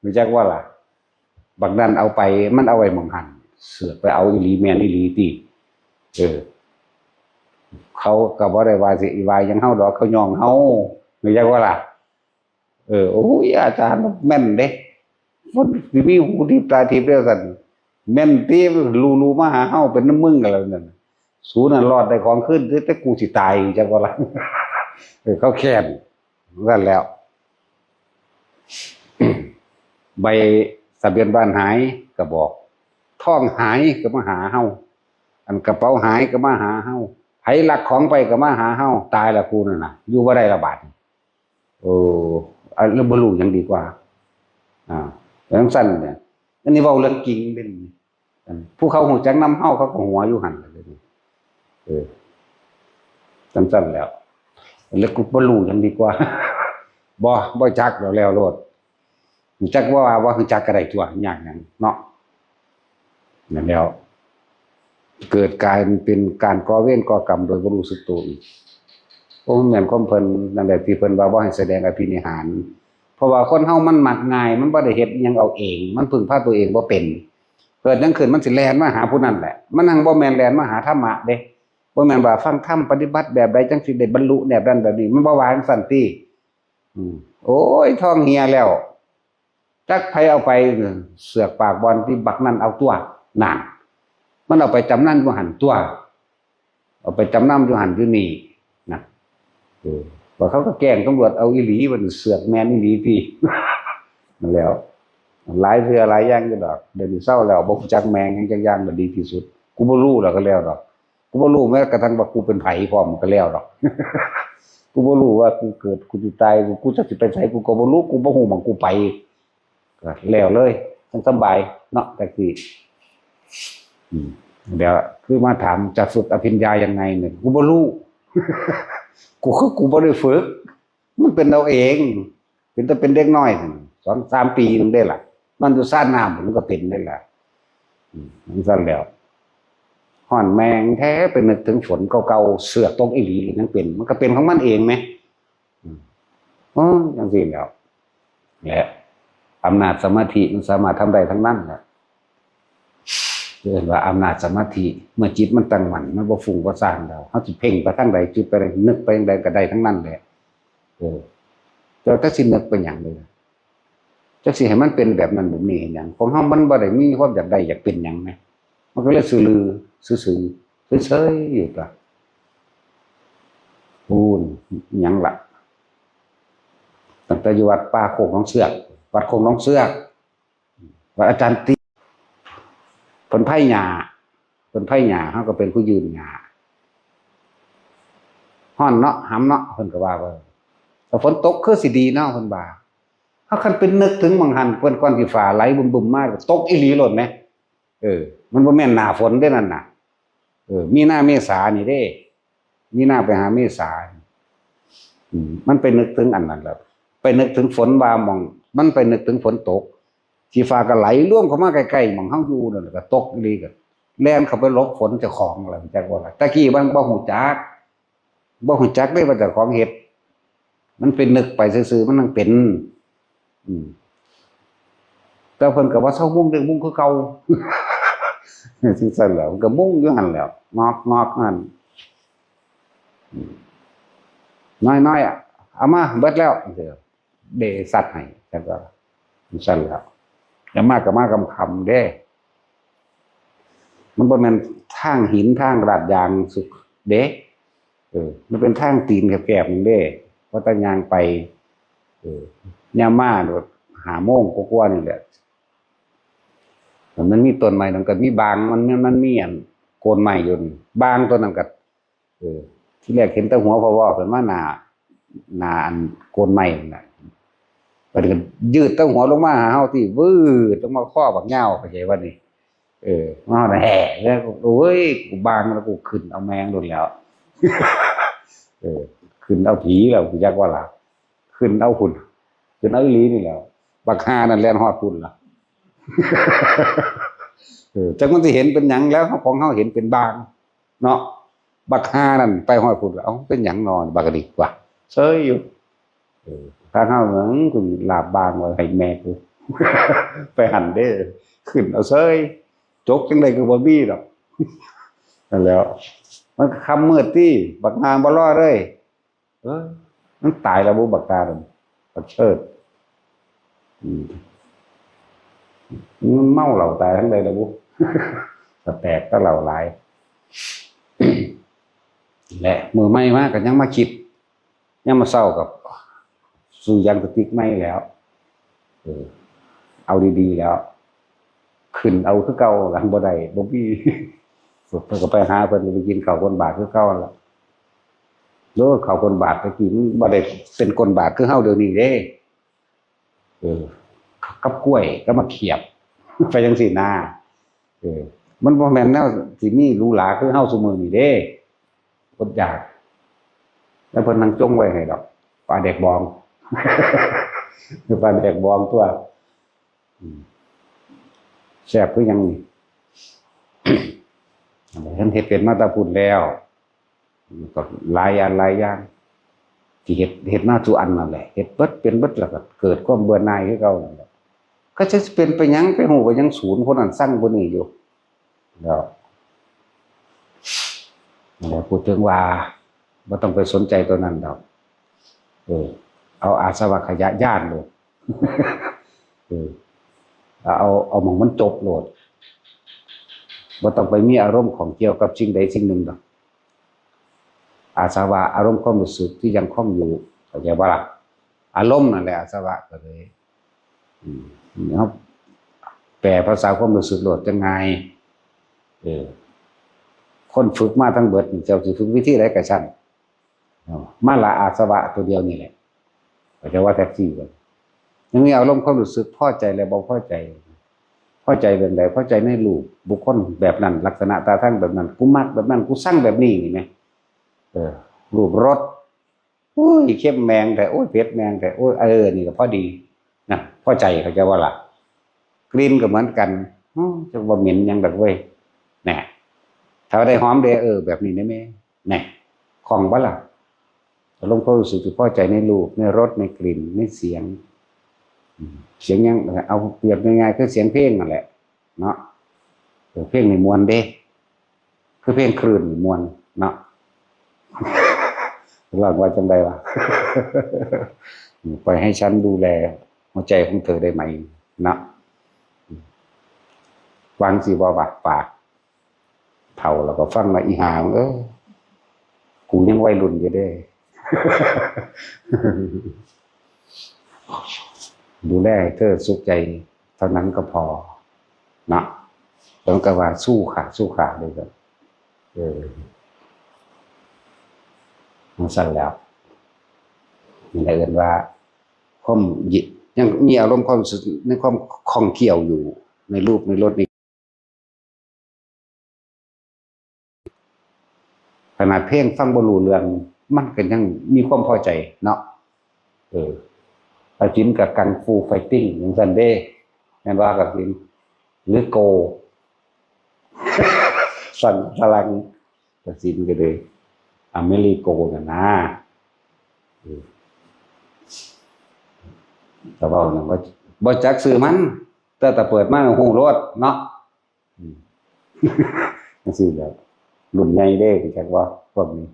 รู้จักบ่ล่ะบักนั้นเอาไปมันเอาไว้หม่องหั่นเสือกไปเอาอีหลีแม่นอีหลีติเออ เขาก็บ่ได้ว่าสิว่าหยังเฮาดอกเขาย่องเฮารู้จักบ่ล่ะเออโอ้ยอาจารย์แม่นเด้คนสิมีหูทิพย์ตาทิพย์เด้อซั่นแม่นติลูๆมาหาเฮาเป็นนำมึงกันแล้วนั่นสูนั่นรอดได้ของคืนแต่กูสิตายรู้จักบ่ล่ะเออเขาแค้นว่าซั่นแล้วใบทะเบียนบ้านหายก็บอกทองหายก็มาหาเฮาอันกระเป๋าหายก็มาหาเฮาไผลักของไปก็มาหาเฮาตายละกูนั่นน่ะอยู่บ่ได้ละบาดนี้ เอออันแล้วบ่รู้หยังดีกว่า อ่าจั่งซั่นเนี่ยอันนี้เว้าเรื่องจริงเด้อันผู้เขาฮู้จักนำเฮาเขาก็หัวอยู่หั่นล่ะเด้เออจั่งซั่นแล้วแล้วกูบ่รู้หยังดีกว่าบ่บ่จักแล้วแล้วโลดฮู้จักบ่ว่าบ่ฮู้จักก็ได้ตัวยากหยังเนาะ นั่นแล้วเกิดกลายเป็นการก่อเวรก่อกรรมโดยบ่รู้สึกตัวอีกโอ้มันแม่นความเพิ่นนั่นแหละที่เพิ่นว่าบ่ให้แสดงอภินิหารเพราะว่าคนเฮามันมักง่ายมันบ่ได้เฮ็ดอิหยังเอาเองมันพึ่งพาตัวเองบ่เป็นเกิดหยังขึ้นมันสิแล่นมาหาผู้นั้นแหละมันหั้งบ่แม่นแล่นมาหาธรรมะเด้บ่แม่นว่าฟังธรรมปฏิบัติแบบใดจั่งสิได้บรรลุแบบนั้นแบบนี้มันบ่ว่าจั่งซั้นติอืมโอ้ยท้องเหี่ยแล้ว จักไผเอาไปเสือกปากบอลที่บักนั่นเอาตัวนานมันเอาไปจำนำอยู่หั่นตั๊วเอาไปจำนำอยู่หั่นอยู่นี่นะ ว่าเขาก็แกล้งตำรวจเอาอีหลี มันเสือกแม่นอีหลีติ นั่นแหล้ว หลายเทื่อหลายอย่างอยู่ดอก เดี๋ยวนี้เซาแล้ว บ่รู้จักแม่งหยังจักอย่างก็ดีที่สุด กูบ่รู้แล้วก็แล้วดอก กูบ่รู้แม้กระทั่งว่ากูเป็นไผพร้อมก็แล้วดอก กูบ่รู้ว่ากูเกิด กูสิตาย กูจักสิไปไส กูก็บ่รู้ กูบ่ฮู้หม่องกูไป ก็แล้วเลย จั่งสำบายเนาะ จั่งซี้ อืม เดี๋ยวคือมาถามจะฝึกอภิญญายังไงเนี่ย กูบ่รู้ กูคือกูบ่ได้ฝึก มันเป็นเอาเอง เป็นแต่เป็นเด็กน้อย สองสามปีนึงได้ล่ะ นอนอยู่ซาน้ำมันก็เป็นได้ล่ะ อืม จั่งซั้นแล้ว ฮ้อนแม่งแท้ ไปนึกถึงฝนเก่าๆ เสือกตกอีหลียังเป็น มันก็เป็นของมันเองแหม อืม อ๋อ จั่งซี้แล้ว และอำนาจสมาธิมันสามารถทำได้ทั้งนั้นแหละ เรียกว่าอำนาจสมาธิ เมื่อจิตมันตั้งมั่น มันบ่ฟุ้งบ่ซ่านแล้ว เฮาสิเพ่งไปทางใด จิตไปนึกไปทางใดก็ได้ทั้งนั้นแหละ เออ แต่จักสินึกไปหยังเลย จักสิให้มันเป็นแบบนั้นแบบนี้เฮ็ดหยัง ของเฮามันบ่ได้มีความอยากได้อยากเป็นหยังนะ มันก็เลยซื่อลือ ซื่อๆ เฉยๆ อยู่ตัว พู้น หยังล่ะ ตั้งแต่อยู่วัดป่าโคกหนองเสือก วัดโคกหนองเสือก วัดอาจารย์ตี้ เพิ่นไผหญ้า เพิ่นไผหญ้า เฮาก็เป็นผู้ยื่นหญ้า ฮ้อนเนาะ หำเนาะ เพิ่นก็ว่าไป ถ้าฝนตกคือสิดีเนาะ เพิ่นว่า เฮาคันไปนึกถึงหม่องหั่น เพิ่นก่อนสิฟ้าไหลบึ้มๆ มา ตกอีหลีโลดแหม เออ มันบ่แม่นหน้าฝนเด้นั่นน่ะ เออ มีนาเมษานี่เด้ มีนาไปหาเมษา อืม มันไปนึกถึงอันนั้นแล้ว ไปนึกถึงฝนว่าหม่อง มันไปนึกถึงฝนตก สิฟ้าก็ไหลรวมเข้ามาใกล้ๆ หม่องเฮาอยู่นั่นแหละ ก็ตกอีหลี ก็แล่นเข้าไปหลบฝนเจ้าของล่ะ จักว่าล่ะ แต่กี้มันบ่ฮู้จัก บ่ฮู้จักเด้ว่าเจ้าของเฮ็ด มันเป็นนึกไปซื่อๆ มันจั่งเป็น อืม แต่เพิ่นก็บ่เซามุ่งเด้ มุ่งคือเก่า จั่งซั้นแหล้ว มันก็มุ่งอยู่หั่นแหล้ว งอกๆ หั่น อืม น้อยๆ อะ เอามาเบิดแล้ว เด้ซัดให้ แล้วก็จั่งซั้นแหล้ว แล้วมาก็มาค่ำๆ เด้ มันบ่แม่นทางหินทางลาดยางสุดเด้ เออ มันเป็นทางตีนแคบๆ นึงเด้ พอแต่ย่างไป เออ ยามมาโดด ห้าโมงกว่าๆ นี่แหละ มันมีต้นไม้ มันก็มีบาง มัน มัน มันมีอันโคนไม้อยู่นี่ บางต้นนั้นก็ เออ ทีแรกเห็นแต่หัวพอวอขึ้นมาหน้า หน้าอันโคนไม้นั่นน่ะ บัดนี้ก็ยืดแต่หัวลงมาหาเฮาติ วืดลงมาคอบักยาว เข้าใจบ่นี่ เออ มาฮอดแฮ่แล้ว โอ้ย กูบางแล้ว กูขึ้นเอาแม่งโลดแล้ว เออ ขึ้นเอาผีแล้ว กูจักว่าล่ะ ขึ้นเอาพุ้น ขึ้นเอาอีหลีนี่แหล้ว บักห่านั่นแล่นฮอดพุ้นล่ะ เออ จักมันสิเห็นเป็นหยังแล้ว ของเฮาเห็นเป็นบาง เนาะ บักห่านั่นไปฮอดพุ้น เอ้า เป็นหยังน้อ บักกะดิกว่ะ เซยอยู่ เออ ถ้าเฮา อืม กูลาบบางไว้ให้แม่กู ไปหั่นเด้ ขึ้นเอาเซย จกจั่งใดก็บ่มีดอก นั่นแหล้ว มันก็ค่ำมืดติ บักห่าบ่รอเลย เออ มันตายแล้วบุ บักตาดำ บักเชิด อืม มันเมาเหล้าตายทั้งใดแล้วบุ สแตกก็เหล้าหลาย และมื้อใหม่มาก็ยังมาคิด ยังมาเศร้ากับ ซื้อยางสติ๊กใหม่แล้ว เออ เอาดีๆ แล้ว ขึ้นเอาคือเก่าหลังบ่ได้ บ่มี เพิ่นก็ไปหาเพิ่นไปกินข้าวก้นบาทคือเก่าหั่นล่ะ โลดข้าวก้นบาทตะกี้มันบ่ได้เป็นก้นบาทคือเฮาเดี๋ยวนี้เด้ เออ กับกล้วยก็มาเขียบ ไปจั่งซี้นา เออ มันบ่แม่นแนวสิมีหรูหราคือเฮาซุมื้อนี้เด้ อดอยาก แล้วเพิ่นนั่งจงไว้ให้ดอก ปลาแดกบอง ปลาแดกบองตัว อืม แซ่บคือหยังนี่ เพิ่นเฮ็ดเป็นมาแต่พุ้นแล้ว ก็หลายอย่างหลายอย่าง ที่เฮ็ด เฮ็ดมาสู่อันนั่นแหละ เฮ็ดเบิดเป็นเบิดแล้วก็เกิดความเบื่อหน่ายคือเก่านั่นแหละ ก็จะเป็นไปหยัง ไปฮู้ไปหยัง สูนผู้นั้นซังผู้นี้อยู่ แล้ว นั่นแหละ พูดถึงว่า บ่ต้องไปสนใจตัวนั้นดอก เออ เอาอาสวะขยะย้านโลด เออ เอา เอาหม่องมันจบโลด บ่ต้องไปมีอารมณ์ข้องเกี่ยวกับสิ่งใดสิ่งหนึ่งดอก อาสวะ อารมณ์ความรู้สึกที่ยังคงอยู่ เข้าใจบ่ล่ะ? อารมณ์นั่นแหละอาสวะ ก็เลย อืม เฮาแปลภาษาความรู้สึกโลดจั่งง่าย เออ คนฝึกมาทั้งเบิดนี่ เจ้าสิฝึกวิธีใดก็ช่าง เนาะ มาละอาสวะตัวเดียวนี่แหละ ก็จะว่าแท็กซี่กัน ยังมีอารมณ์ความรู้สึกพอใจและบ่พอใจ พอใจแบบใด? พอใจในรูปบุคคลแบบนั้น ลักษณะท่าทางแบบนั้น กูมักแบบนั้น กูซังแบบนี้นี่แหม เออ รูปรส โอ้ย เค็มแมงแท้ โอ้ย เผ็ดแมงแท้ โอ้ย เออ นี่ก็พอดีนะ พอใจ เข้าใจบ่ล่ะ? กลิ่นก็เหมือนกัน อืม จักว่าเหม็นหยังดอกเว้ย แหน่ ถ้าได้หอมเด้ เออ แบบนี้ได้แหม แหน่ คล่องบ่ล่ะ? อารมณ์ความรู้สึกที่พอใจในรูป ในรส ในกลิ่น ในเสียง อืม เสียงหยัง เอาเปรียบง่ายๆ คือเสียงเพลงนั่นแหละ เนาะ เออ เพลงนี่ม่วนเด้ คือเพลงคลื่นนี่ม่วนเนาะ ร้องว่าจั่งใดวะ ปล่อยให้ฉันดูแลหัวใจของเธอได้ไหม เนาะ วางสิบ่วะ ปาก เฒ่าแล้วก็ฟังละ อีห่า เอ้ย กูยังวัยรุ่นอยู่เด้ ดูแลให้เธอสุขใจเท่านั้นก็พอ เนาะ แล้วก็ว่าสู้ค่ะ สู้ค่ะเลยครับ เออ มันสั่นแล้ว นี่แหละเอิ้นว่า ความยึด ยังมีอารมณ์ความรู้สึกในความข้องเกี่ยวอยู่ ในรูป ในรส ใน ขนาดเพลงฟังบ่รู้เรื่อง มันก็ยังมีความพอใจเนาะ เออ ตัดสินกับกังฟูไฟติ้งจั่งซั้นเด้ แม่นว่าตัดสิน หรือโก สั่นพลัง ตัดสินก็เลย อเมริโกนั่นนะ เออ แต่ว่านั่นบ่ บ่จักชื่อมัน แต่ถ้าเปิดมาฮู้โลดเนาะ อืม จั่งซี้แหละ รุ่นใหญ่เด้ รู้จักบ่ พวกนี้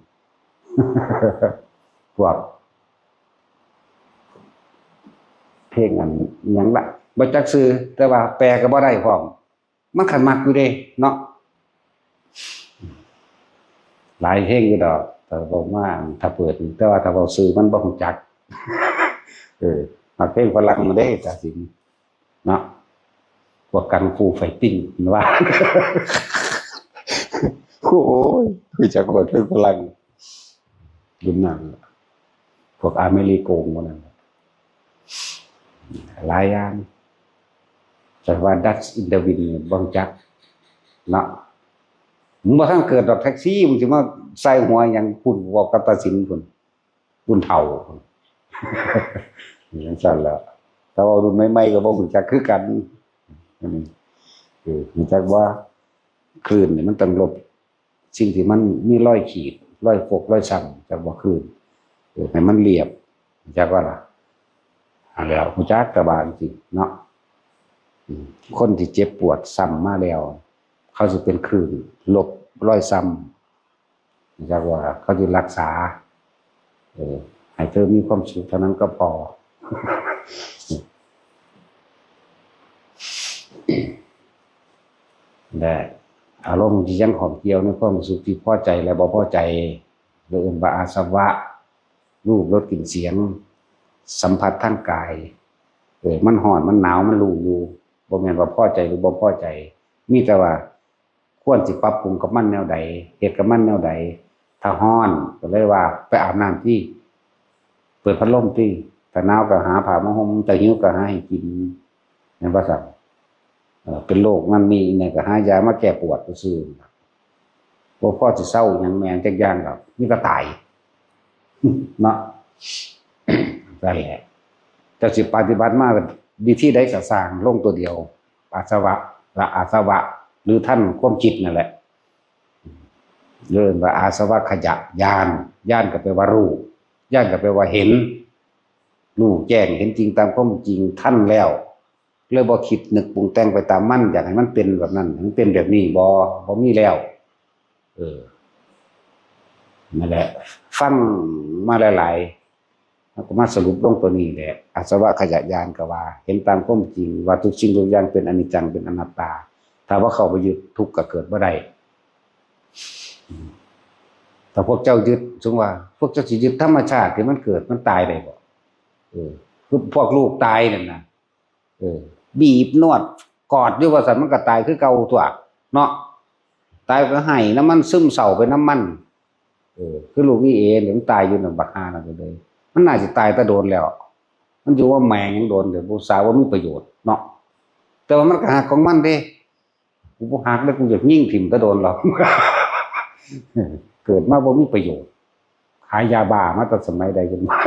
พวก เพลงอันหยังล่ะ บ่จักชื่อ แต่ว่าแปลก็บ่ได้พร้อม มันคันมักอยู่เด้ เนาะ หลายเพลงอยู่ดอก แต่เว้ามา ถ้าเปิด แต่ว่าถ้าเว้าชื่อมันบ่รู้จัก เออ มักเพลงฝรั่งมาเด้ ตัดสิน เนาะ พวกกังฟูไฟติ้ง เห็นว่า โอ้ย รู้จักบ่ เพลงฝรั่ง รุ่นนั้น พวกอเมริโกงพวกนั้น หลายอย่าง แต่ว่า Dust in the Wind นี่บ่รู้จัก เนาะ มึงบ่ทันเกิดดอก แท็กซี่ มึงสิมาใส่หัวหยัง พุ่น เว้ากับตัดสินพุ่น รุ่นเฒ่า จั่งซั้นแหละ แต่ว่ารุ่นใหม่ๆ ก็บ่รู้จักคือกัน อืม เออ รู้จักว่าคลื่นนี่มันต้องลบสิ่งที่มันมีรอยขีด รอยฟก รอยช้ำ จักว่าคลื่น เออ ให้มันเรียบ จักว่าล่ะ อันแล้วรู้จักแต่ว่าจั่งซี้เนาะ อืม คนที่เจ็บปวดช้ำมาแล้ว เขาสิเป็นคลื่นลบรอยช้ำ จักว่าเขาสิรักษา เออ ให้เธอมีความสุขเท่านั้นก็พอ และอารมณ์ที่ยังข้องเกี่ยวในความรู้สึกที่พอใจและบ่พอใจ เรียกว่าอาสวะ รูป รส กลิ่น เสียง สัมผัสทางกาย เออ มันร้อน มันหนาว มันรู้อยู่ บ่แม่นว่าพอใจหรือบ่พอใจ มีแต่ว่าควรสิปรับปรุงกับมันแนวใด เฮ็ดกับมันแนวใด ถ้าร้อนก็เลยว่าไปอาบน้ำติ เปิดพัดลมติ ถ้าหนาวก็หาผ้ามาห่ม ถ้าหิวก็หาให้กิน แม่นบ่ซั้น เอ่อ เป็นโรคนั่นนี่เนี่ยก็หายามาแก้ปวดซื่อๆ บ่พอสิเซาหยังแม่นจักอย่างดอก มีแต่ตาย เนาะ นั่นแหละ เจ้าสิปฏิบัติมาวิธีใดก็ซ่าง ลงตัวเดียว อาสวะ ละอาสวะ หรือทันความคิดนั่นแหละ เรียกว่าอาสวะขยะญาณ ญาณก็แปลว่ารู้ ญาณก็แปลว่าเห็น รู้แจ้ง เห็นจริงตามความจริง ทันแล้ว เลยบ่คิดนึกปรุงแต่งไปตามมัน อยากให้มันเป็นแบบนั้น ให้มันเป็นแบบนี้ บ่ บ่มีแล้ว เออ นั่นแหละ ฟังมาหลายๆ แล้วก็มาสรุปลงตัวนี้แหละ อาสวะขยะญาณก็ว่า เห็นตามความจริงว่าทุกสิ่งทุกอย่างเป็นอนิจจัง เป็นอนัตตา ถ้าว่าเข้าไปยึด ทุกข์ก็เกิดบ่ได้ อืม ถ้าพวกเจ้ายึด สมมุติว่า พวกเจ้าสิยึดธรรมชาติที่มันเกิดมันตายได้บ่? เออ คือพวกลูกตายนั่นนะ เออ บีบนวดกอดอยู่ว่าซั่น มันก็ตายคือเก่าตั๊ว เนาะ ตายก็ไห้นำมัน ซึมเศร้าไปนำมัน เออ คือลูกอีเอเนี่ยมันตายอยู่นั่น บักห่านั่นก็เลย มันน่าสิตายแต่โดนแล้ว มันอยู่ว่าแม่งยังโดน แต่ผู้สาวว่ามีประโยชน์เนาะ แต่ว่ามันก็ฮักของมันเด้ กูบ่ฮักเด้ กูอยากยิงถิ่มแต่โดนแล้ว เกิดมาบ่มีประโยชน์ ขายยาบ้ามาแต่สมัยใดจนมา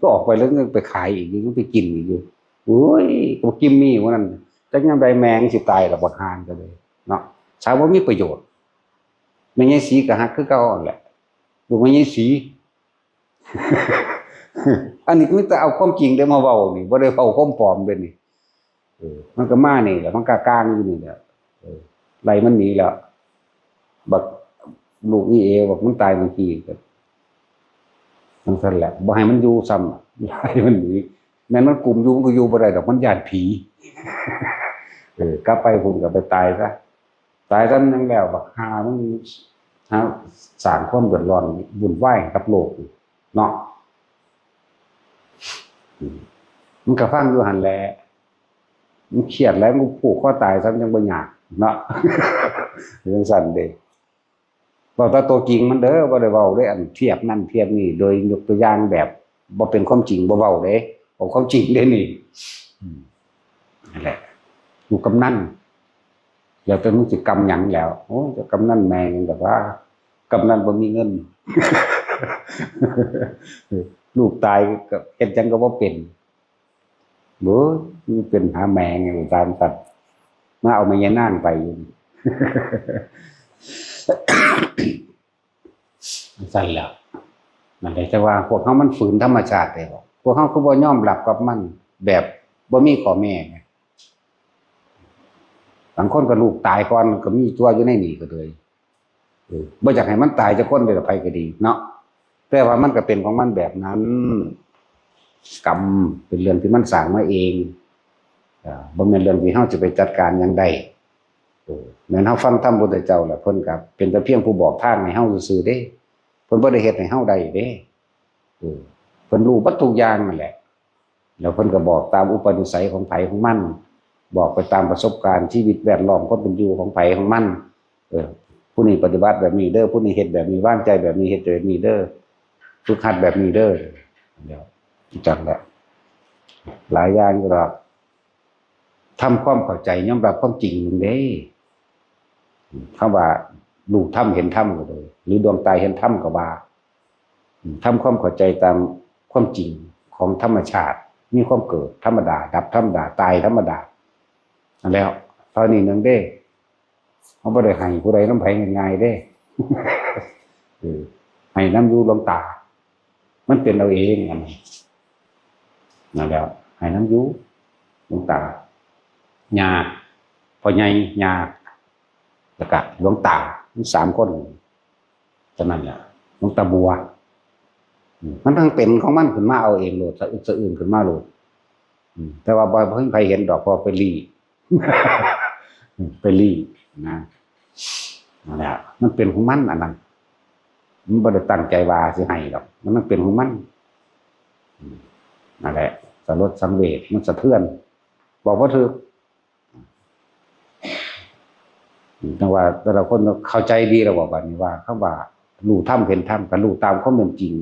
ก็ออกไปแล้วยังไปขายอีกอยู่ ยังไปกินอีกอยู่ โอ้ย ก็กิมมี่วันนั้น จักยามใดแม่งสิตายแล้ว บักห่านั่นก็เลย เนาะ สาวบ่มีประโยชน์ แม่ยายศรีก็ฮักคือเก่าหั่นแหละ ลูกแม่ยายศรี อันนี้ก็มีแต่เอาความจริงเด้มาเว้านี่ บ่ได้เว้าความปลอมเด้นี่ เออ มันก็มานี่แหละ มันก็กลางอยู่นี่แหละ เออ ไล่มันหนีแล้ว บักลูกอีเอ บักมันตายเมื่อกี้ก็จั่งซั่นแหละ บ่ให้มันอยู่ซ้ำ ไล่มันหนี แม่นมันกุมอยู่ มันก็อยู่บ่ได้ดอก มันย้านผี เออ กลับไปพุ้นก็ไปตายซะ ตายซะมันยังแล้ว บักห่ามันหาสร้างความเดือดร้อนวุ่นวายให้กับโลกเนาะ อืม มันก็ฟังอยู่หั่นแหละ มันเครียดแล้ว มันก็ผูกคอตายซะ มันยังบ่ยากเนาะ จั่งซั่นเด้ เว้าแต่ตัวจริงมันเด้อ บ่ได้เว้าเด้ อันเทียบนั่นเทียบนี่ โดยยกตัวอย่างแบบบ่เป็นความจริงบ่เว้าเด้ เอาความจริงเด้นี่ อืม นั่นแหละ ลูกกำนัน แล้วแต่มึงสิกำหยังแล้ว โอ้ย เจ้ากำนันแม่ง แต่ว่า กำนันบ่มีเงิน ลูกตายก็เฮ็ดหยังก็บ่เป็น โอ้ย มันเป็นหาแม่ง อยู่ตามสัตว์ มาเอาแม่ยายนางไปอยู่ ซั่นแหล้ว นั่นแหละ แต่ว่าพวกเฮามันฝืนธรรมชาติได้บ่ พวกเฮาคือบ่ยอมรับกับมัน แบบบ่มีข้อแม้ไง บางคนก็ลูกตายก่อนก็มีตั๊วอยู่ในนี่ก็เลย เออ บ่อยากให้มันตายจักคนเด้อ ไผก็ดีเนาะ แต่ว่ามันก็เป็นของมันแบบนั้น กรรมเป็นเรื่องที่มันสร้างมาเอง อ่า บ่แม่นเรื่องที่เฮาจะไปจัดการหยังได้ เออ แม่นเฮาฟังธรรมพุทธเจ้าแล้ว เพิ่นก็เป็นแต่เพียงผู้บอกทางให้เฮาซื่อๆเด้ เพิ่นบ่ได้เฮ็ดให้เฮาได้เด้ เออ เพิ่นรู้เบิดทุกอย่างนั่นแหละ แล้วเพิ่นก็บอกตามอุปนิสัยของไผของมัน บอกไปตามประสบการณ์ชีวิตแวดล้อมความเป็นอยู่ของไผของมัน เออ ผู้นี้ปฏิบัติแบบนี้เด้อ ผู้นี้เฮ็ดแบบนี้ วางใจแบบนี้ เฮ็ดแบบนี้เด้อ ฝึกหัดแบบนี้เด้อ เดี๋ยวจังแหละ หลายอย่างอยู่ดอก ทำความเข้าใจ ยอมรับความจริงเด้ คำว่ารู้ธรรมเห็นธรรมก็เลย หรือดวงตาเห็นธรรมก็ว่า ทำความเข้าใจตามความจริงของธรรมชาติ มีความเกิดธรรมดา ดับธรรมดา ตายธรรมดา นั่นแหละ เท่านี้หนึ่งเด้ เฮาบ่ได้ให้ผู้ใดนำไผง่ายๆเด้ เออ ให้นำอยู่หลวงตา มันเป็นเอาเองอันนั้น นั่นแหละ ให้นำอยู่หลวงตา ย่า พ่อใหญ่ ย่า แล้วก็หลวงตา มีสามคน เท่านั้นแหละ หลวงตาบัว อืม มันทั้งเป็นของมันขึ้นมาเอาเองโลด สะอึกสะอื้นขึ้นมาโลด อืม แต่ว่าบ่มีไผเห็นดอก เพราะไปลี้ ไปลี้นะ นั่นแหละ มันเป็นของมันอันนั้น มันบ่ได้ตั้งใจว่าสิให้ดอก มัน มันเป็นของมัน อืม นั่นแหละ สลดสังเวช มันสะเทือน บอกบ่ถูก อืม จั่งว่าแต่ละคนเข้าใจดีแล้วบ่ บัดนี้ว่าคำว่ารู้ธรรมเห็นธรรม ก็รู้ตามความเป็นจริง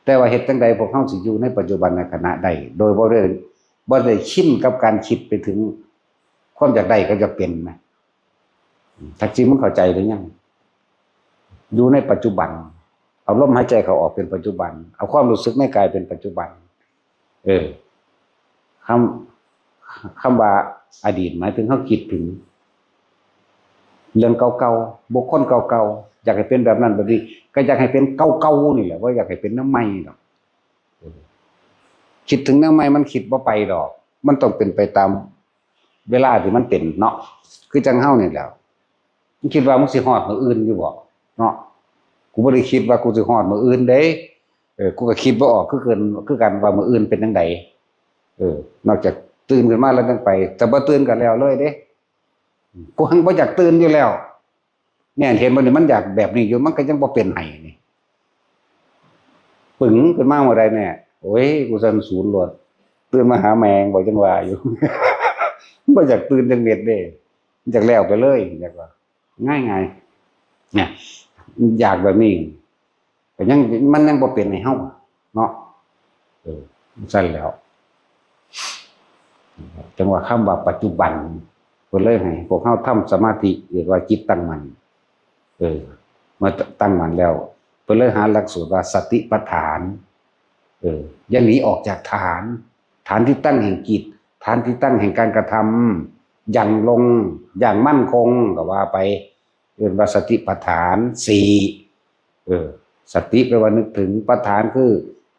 แต่ว่าเฮ็ดจั่งใดพวกเฮาสิอยู่ในปัจจุบันในขณะได้ โดยบ่ได้ บ่ได้ชินกับการคิดไปถึงความอยากได้กับอยากเป็นนะ อืม จักสิมึงเข้าใจหรือยัง อยู่ในปัจจุบัน เอาลมหายใจเข้าออกเป็นปัจจุบัน เอาความรู้สึกในกายเป็นปัจจุบัน เออ คำ คำว่าอดีตหมายถึงเฮาคิดถึง เรื่องเก่าๆ บุคคลเก่าๆ อยากให้เป็นแบบนั้นแบบนี้ ก็อยากให้เป็นเก่าๆนี่แหละ บ่อยากให้เป็นแนวใหม่ดอก เออ คิดถึงแนวใหม่มันคิดบ่ไปดอก มันต้องเป็นไปตามเวลาที่มันเป็นเนาะ คือจั่งเฮานี่แหละ มึงคิดว่ามึงสิฮอดมื้ออื่นอยู่บ่ เนาะ กูบ่ได้คิดว่ากูสิฮอดมื้ออื่นเด้ เออ กูก็คิดบ่ออกคือกัน คือกันว่ามื้ออื่นเป็นจั่งใด เออ นอกจากตื่นขึ้นมาแล้วจั่งไป แต่บ่ตื่นก็แล้วเลยเด้ กูหังบ่อยากตื่นอยู่แล้ว เนี่ย เห็นบ่นี่ มันอยากแบบนี้อยู่ มันก็ยังบ่เป็นให้นี่ ปึ๋งขึ้นมาเมื่อใดเนี่ย โอ้ย กูสั่นศูนย์โลด ตื่นมาหาแม่ง บอกจังว่าอยู่ บ่อยากตื่นจังเม็ดเด้ อยากแล้วไปเลย อยากว่า ง่ายๆ เนี่ย อยากแบบนี้ ก็ยัง มันยังบ่เป็นให้เฮาเนาะ เออ ซั่นแล้ว จังว่าคำว่าปัจจุบัน เพิ่นเลยให้พวกเฮาทำสมาธิ เรียกว่าจิตตั้งมั่น เออ มาตั้งมั่นแล้ว เพิ่นเลยหาหลักสูตรว่าสติปัฏฐาน เออ อย่าหนีออกจากฐาน ฐานที่ตั้งแห่งจิต ฐานที่ตั้งแห่งการกระทำ อย่างลง อย่างมั่นคง ก็ว่าไป เรียกว่าสติปัฏฐานสี่ เออ สติแปลว่านึกถึง ปัฏฐานคือ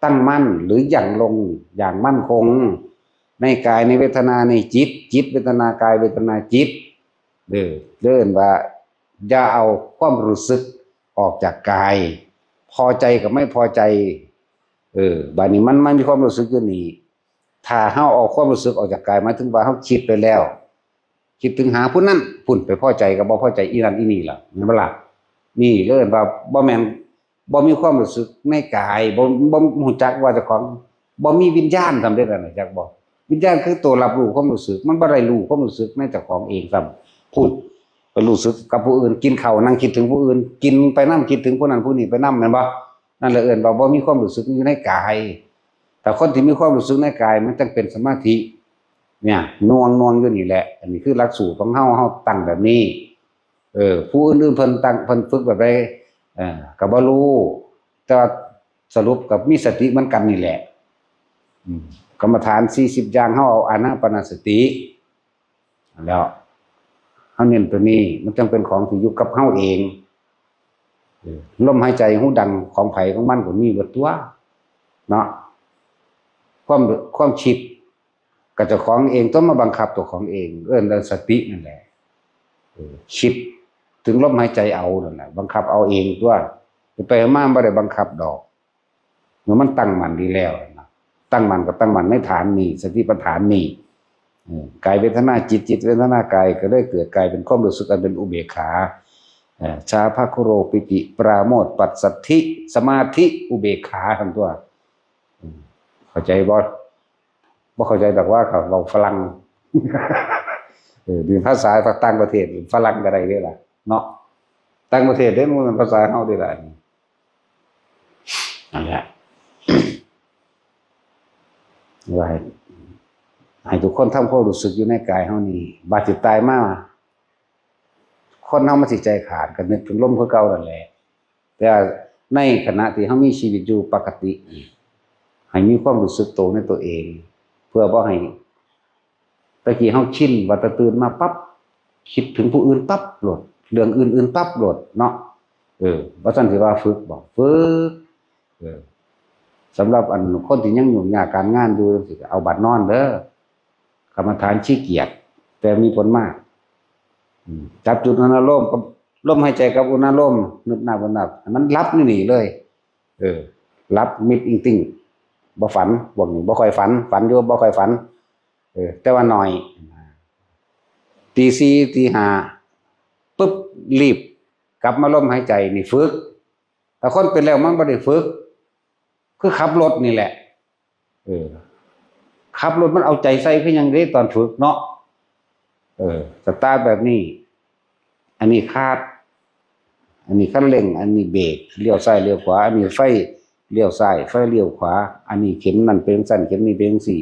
ตั้งมั่นหรืออย่างลงอย่างมั่นคง ในกายในเวทนาในจิต จิตเวทนากายเวทนาจิต เออ เรียกว่า อย่าเอาความรู้สึกออกจากกาย พอใจกับไม่พอใจ เออ บาดนี้มัน มันมีความรู้สึกอยู่นี่ ถ้าเฮาเอาความรู้สึกออกจากกาย หมายถึงว่าเฮาคิดไปแล้ว คิดถึงหาผู้นั้น ผู้ไปพอใจกับบ่พอใจอีนั่นอีนี่ล่ะ แม่นบ่ล่ะ นี่เลยว่าบ่แม่น บ่มีความรู้สึกในกาย บ่ บ่ฮู้จักว่าเจ้าของ บ่มีวิญญาณซ้ำเด้อนั่นน่ะ จักบ่ วิญญาณคือตัวรับรู้ความรู้สึก มันบ่ได้รู้ความรู้สึกในเจ้าของเองซ้ำ พูดไปรู้สึกกับผู้อื่น กินข้าวนั่งคิดถึงผู้อื่น กินไปนำ คิดถึงผู้นั้นผู้นี้ไปนำ แม่นบ่ นั่นแหละเอิ้นว่าบ่มีความรู้สึกอยู่ในกาย แต่คนที่มีความรู้สึกในกายมันจั่งเป็นสมาธิ เนี่ย หน่วง หน่วงอยู่นี่แหละ อันนี้คือหลักสูตรของเฮา เฮาตั้งแบบนี้ เออ ผู้อื่นๆเพิ่นตั้ง เพิ่นฝึกแบบใด เออ ก็บ่รู้ แต่ว่าสรุปก็มีสติเหมือนกันนี่แหละ อืม กรรมฐานสี่สิบอย่าง เฮาเอาอานาปานสติ แล้วเฮาเน้นตัวนี้ มันจั่งเป็นของที่อยู่กับเฮาเอง เออ ลมหายใจฮูดังของไผของมันก็มีเบิดตัว เนาะ ความ ความคิดก็เจ้าของเองตัวมาบังคับตัวของเอง เอิ้นว่าสตินั่นแหละ เออ คิดถึงลมหายใจเอานั่นแหละ บังคับเอาเองตัว ไปๆมาๆบ่ได้บังคับดอก เมื่อมันตั้งมั่นดีแล้วนะ ตั้งมั่นก็ตั้งมั่นในฐานนี้ สติปัฏฐานนี้ เออ กายเวทนาจิต จิตเวทนากาย ก็เลยเกิดกลายเป็นความรู้สึกอันเป็นอุเบกขา เออ ชาภะคุโรปิติปราโมทย์ปัสสัทธิสมาธิอุเบกขาทั้งตัว อืม เข้าใจบ่ บ่เข้าใจดอกว่าเขาเว้าฝรั่ง เออ นี่ภาษาต่างประเทศ ฝรั่งก็ได้เด้ล่ะ เนาะ ต่างประเทศเด้ มันเป็นภาษาเฮาเด้ล่ะ นั่นแหละ ว่าให้ ให้ทุกคนทำความรู้สึกอยู่ในกายเฮานี่ บาดสิตายมา คนเฮามันสิใจขาด ก็นึกถึงลมคือเก่านั่นแหละ แต่ว่าในขณะที่เฮามีชีวิตอยู่ปกติ ให้มีความรู้สึกโตในตัวเอง เพื่อบ่ให้ ตะกี้เฮาชินว่าแต่ตื่นมาปั๊บ คิดถึงผู้อื่นปั๊บโลด เรื่องอื่นๆปั๊บโลดเนาะ เออ บ่ซั้นสิว่าฝึกบ่ ฝึก เออ สำหรับอันคนที่ยังยุ่งยากการงานอยู่จั่งซี้ ก็เอาบัดนอนเด้อ กรรมฐานขี้เกียจ แต่มีผลมาก อืม จับจุดอนุโลมกับลมหายใจกับอนุโลม นึบนับ นึบนับ ให้มันหลับนี่ๆเลย เออ หลับมิดอิงติ่ง บ่ฝัน พวกนี้บ่ค่อยฝัน ฝันอยู่บ่ค่อยฝัน เออ แต่ว่าน้อย ตีสี่ ตีห้า ปึ๊บ รีบกลับมาลมหายใจนี่ฝึก แต่คนเป็นแล้วมันบ่ได้ฝึก คือขับรถนี่แหละ เออ ขับรถมันเอาใจใส่คือหยังเด้ตอนฝึกเนาะ เออ สตาร์ทแบบนี้ อันนี้คลัตช์ อันนี้คันเร่ง อันนี้เบรก เลี้ยวซ้ายเลี้ยวขวา อันนี้ไฟเลี้ยวซ้าย ไฟเลี้ยวขวา อันนี้เข็มนั่นเป็นจั่งซั้น เข็มนี่เป็นจั่งซี้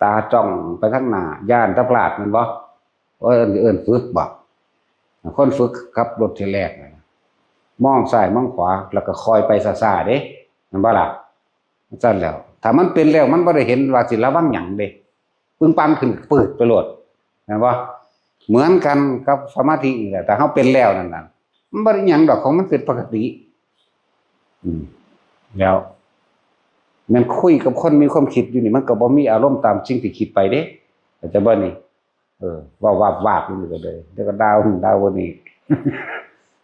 ตาจ้องไปทางหน้า ย้านแต่พลาด แม่นบ่ โอ้ย อันนี้เอิ้นฝึกบ่ คนฝึกขับรถทีแรกน่ะ มองซ้ายมองขวา แล้วก็ค่อยไปช้าๆเด้ แม่นบ่ล่ะ จั่งซั้นแล้ว ถ้ามันเป็นแล้ว มันบ่ได้เห็นว่าสิระวังหยังเด้ ปึ้งปังขึ้นปืดไปโลด แม่นบ่ เหมือนกันกับสมาธินี่แหละ ถ้าเฮาเป็นแล้วนั่นน่ะ มันบ่ได้หยังดอก ของมันเป็นปกติ อืม แล้ว แม่นคุยกับคนมีความคิดอยู่นี่ มันก็บ่มีอารมณ์ตามสิ่งที่คิดไปเด้ เข้าใจบ่นี่ เออ เว้าวาบๆอยู่นี่ก็เลย แล้วก็ดาวน์ ดาวน์บ่นี่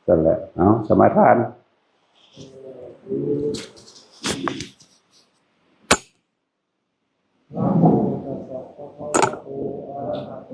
จั่งซั้นแหละ เอ้า สมาทาน นะโมตัสสะภะคะวะโต อะระหะโต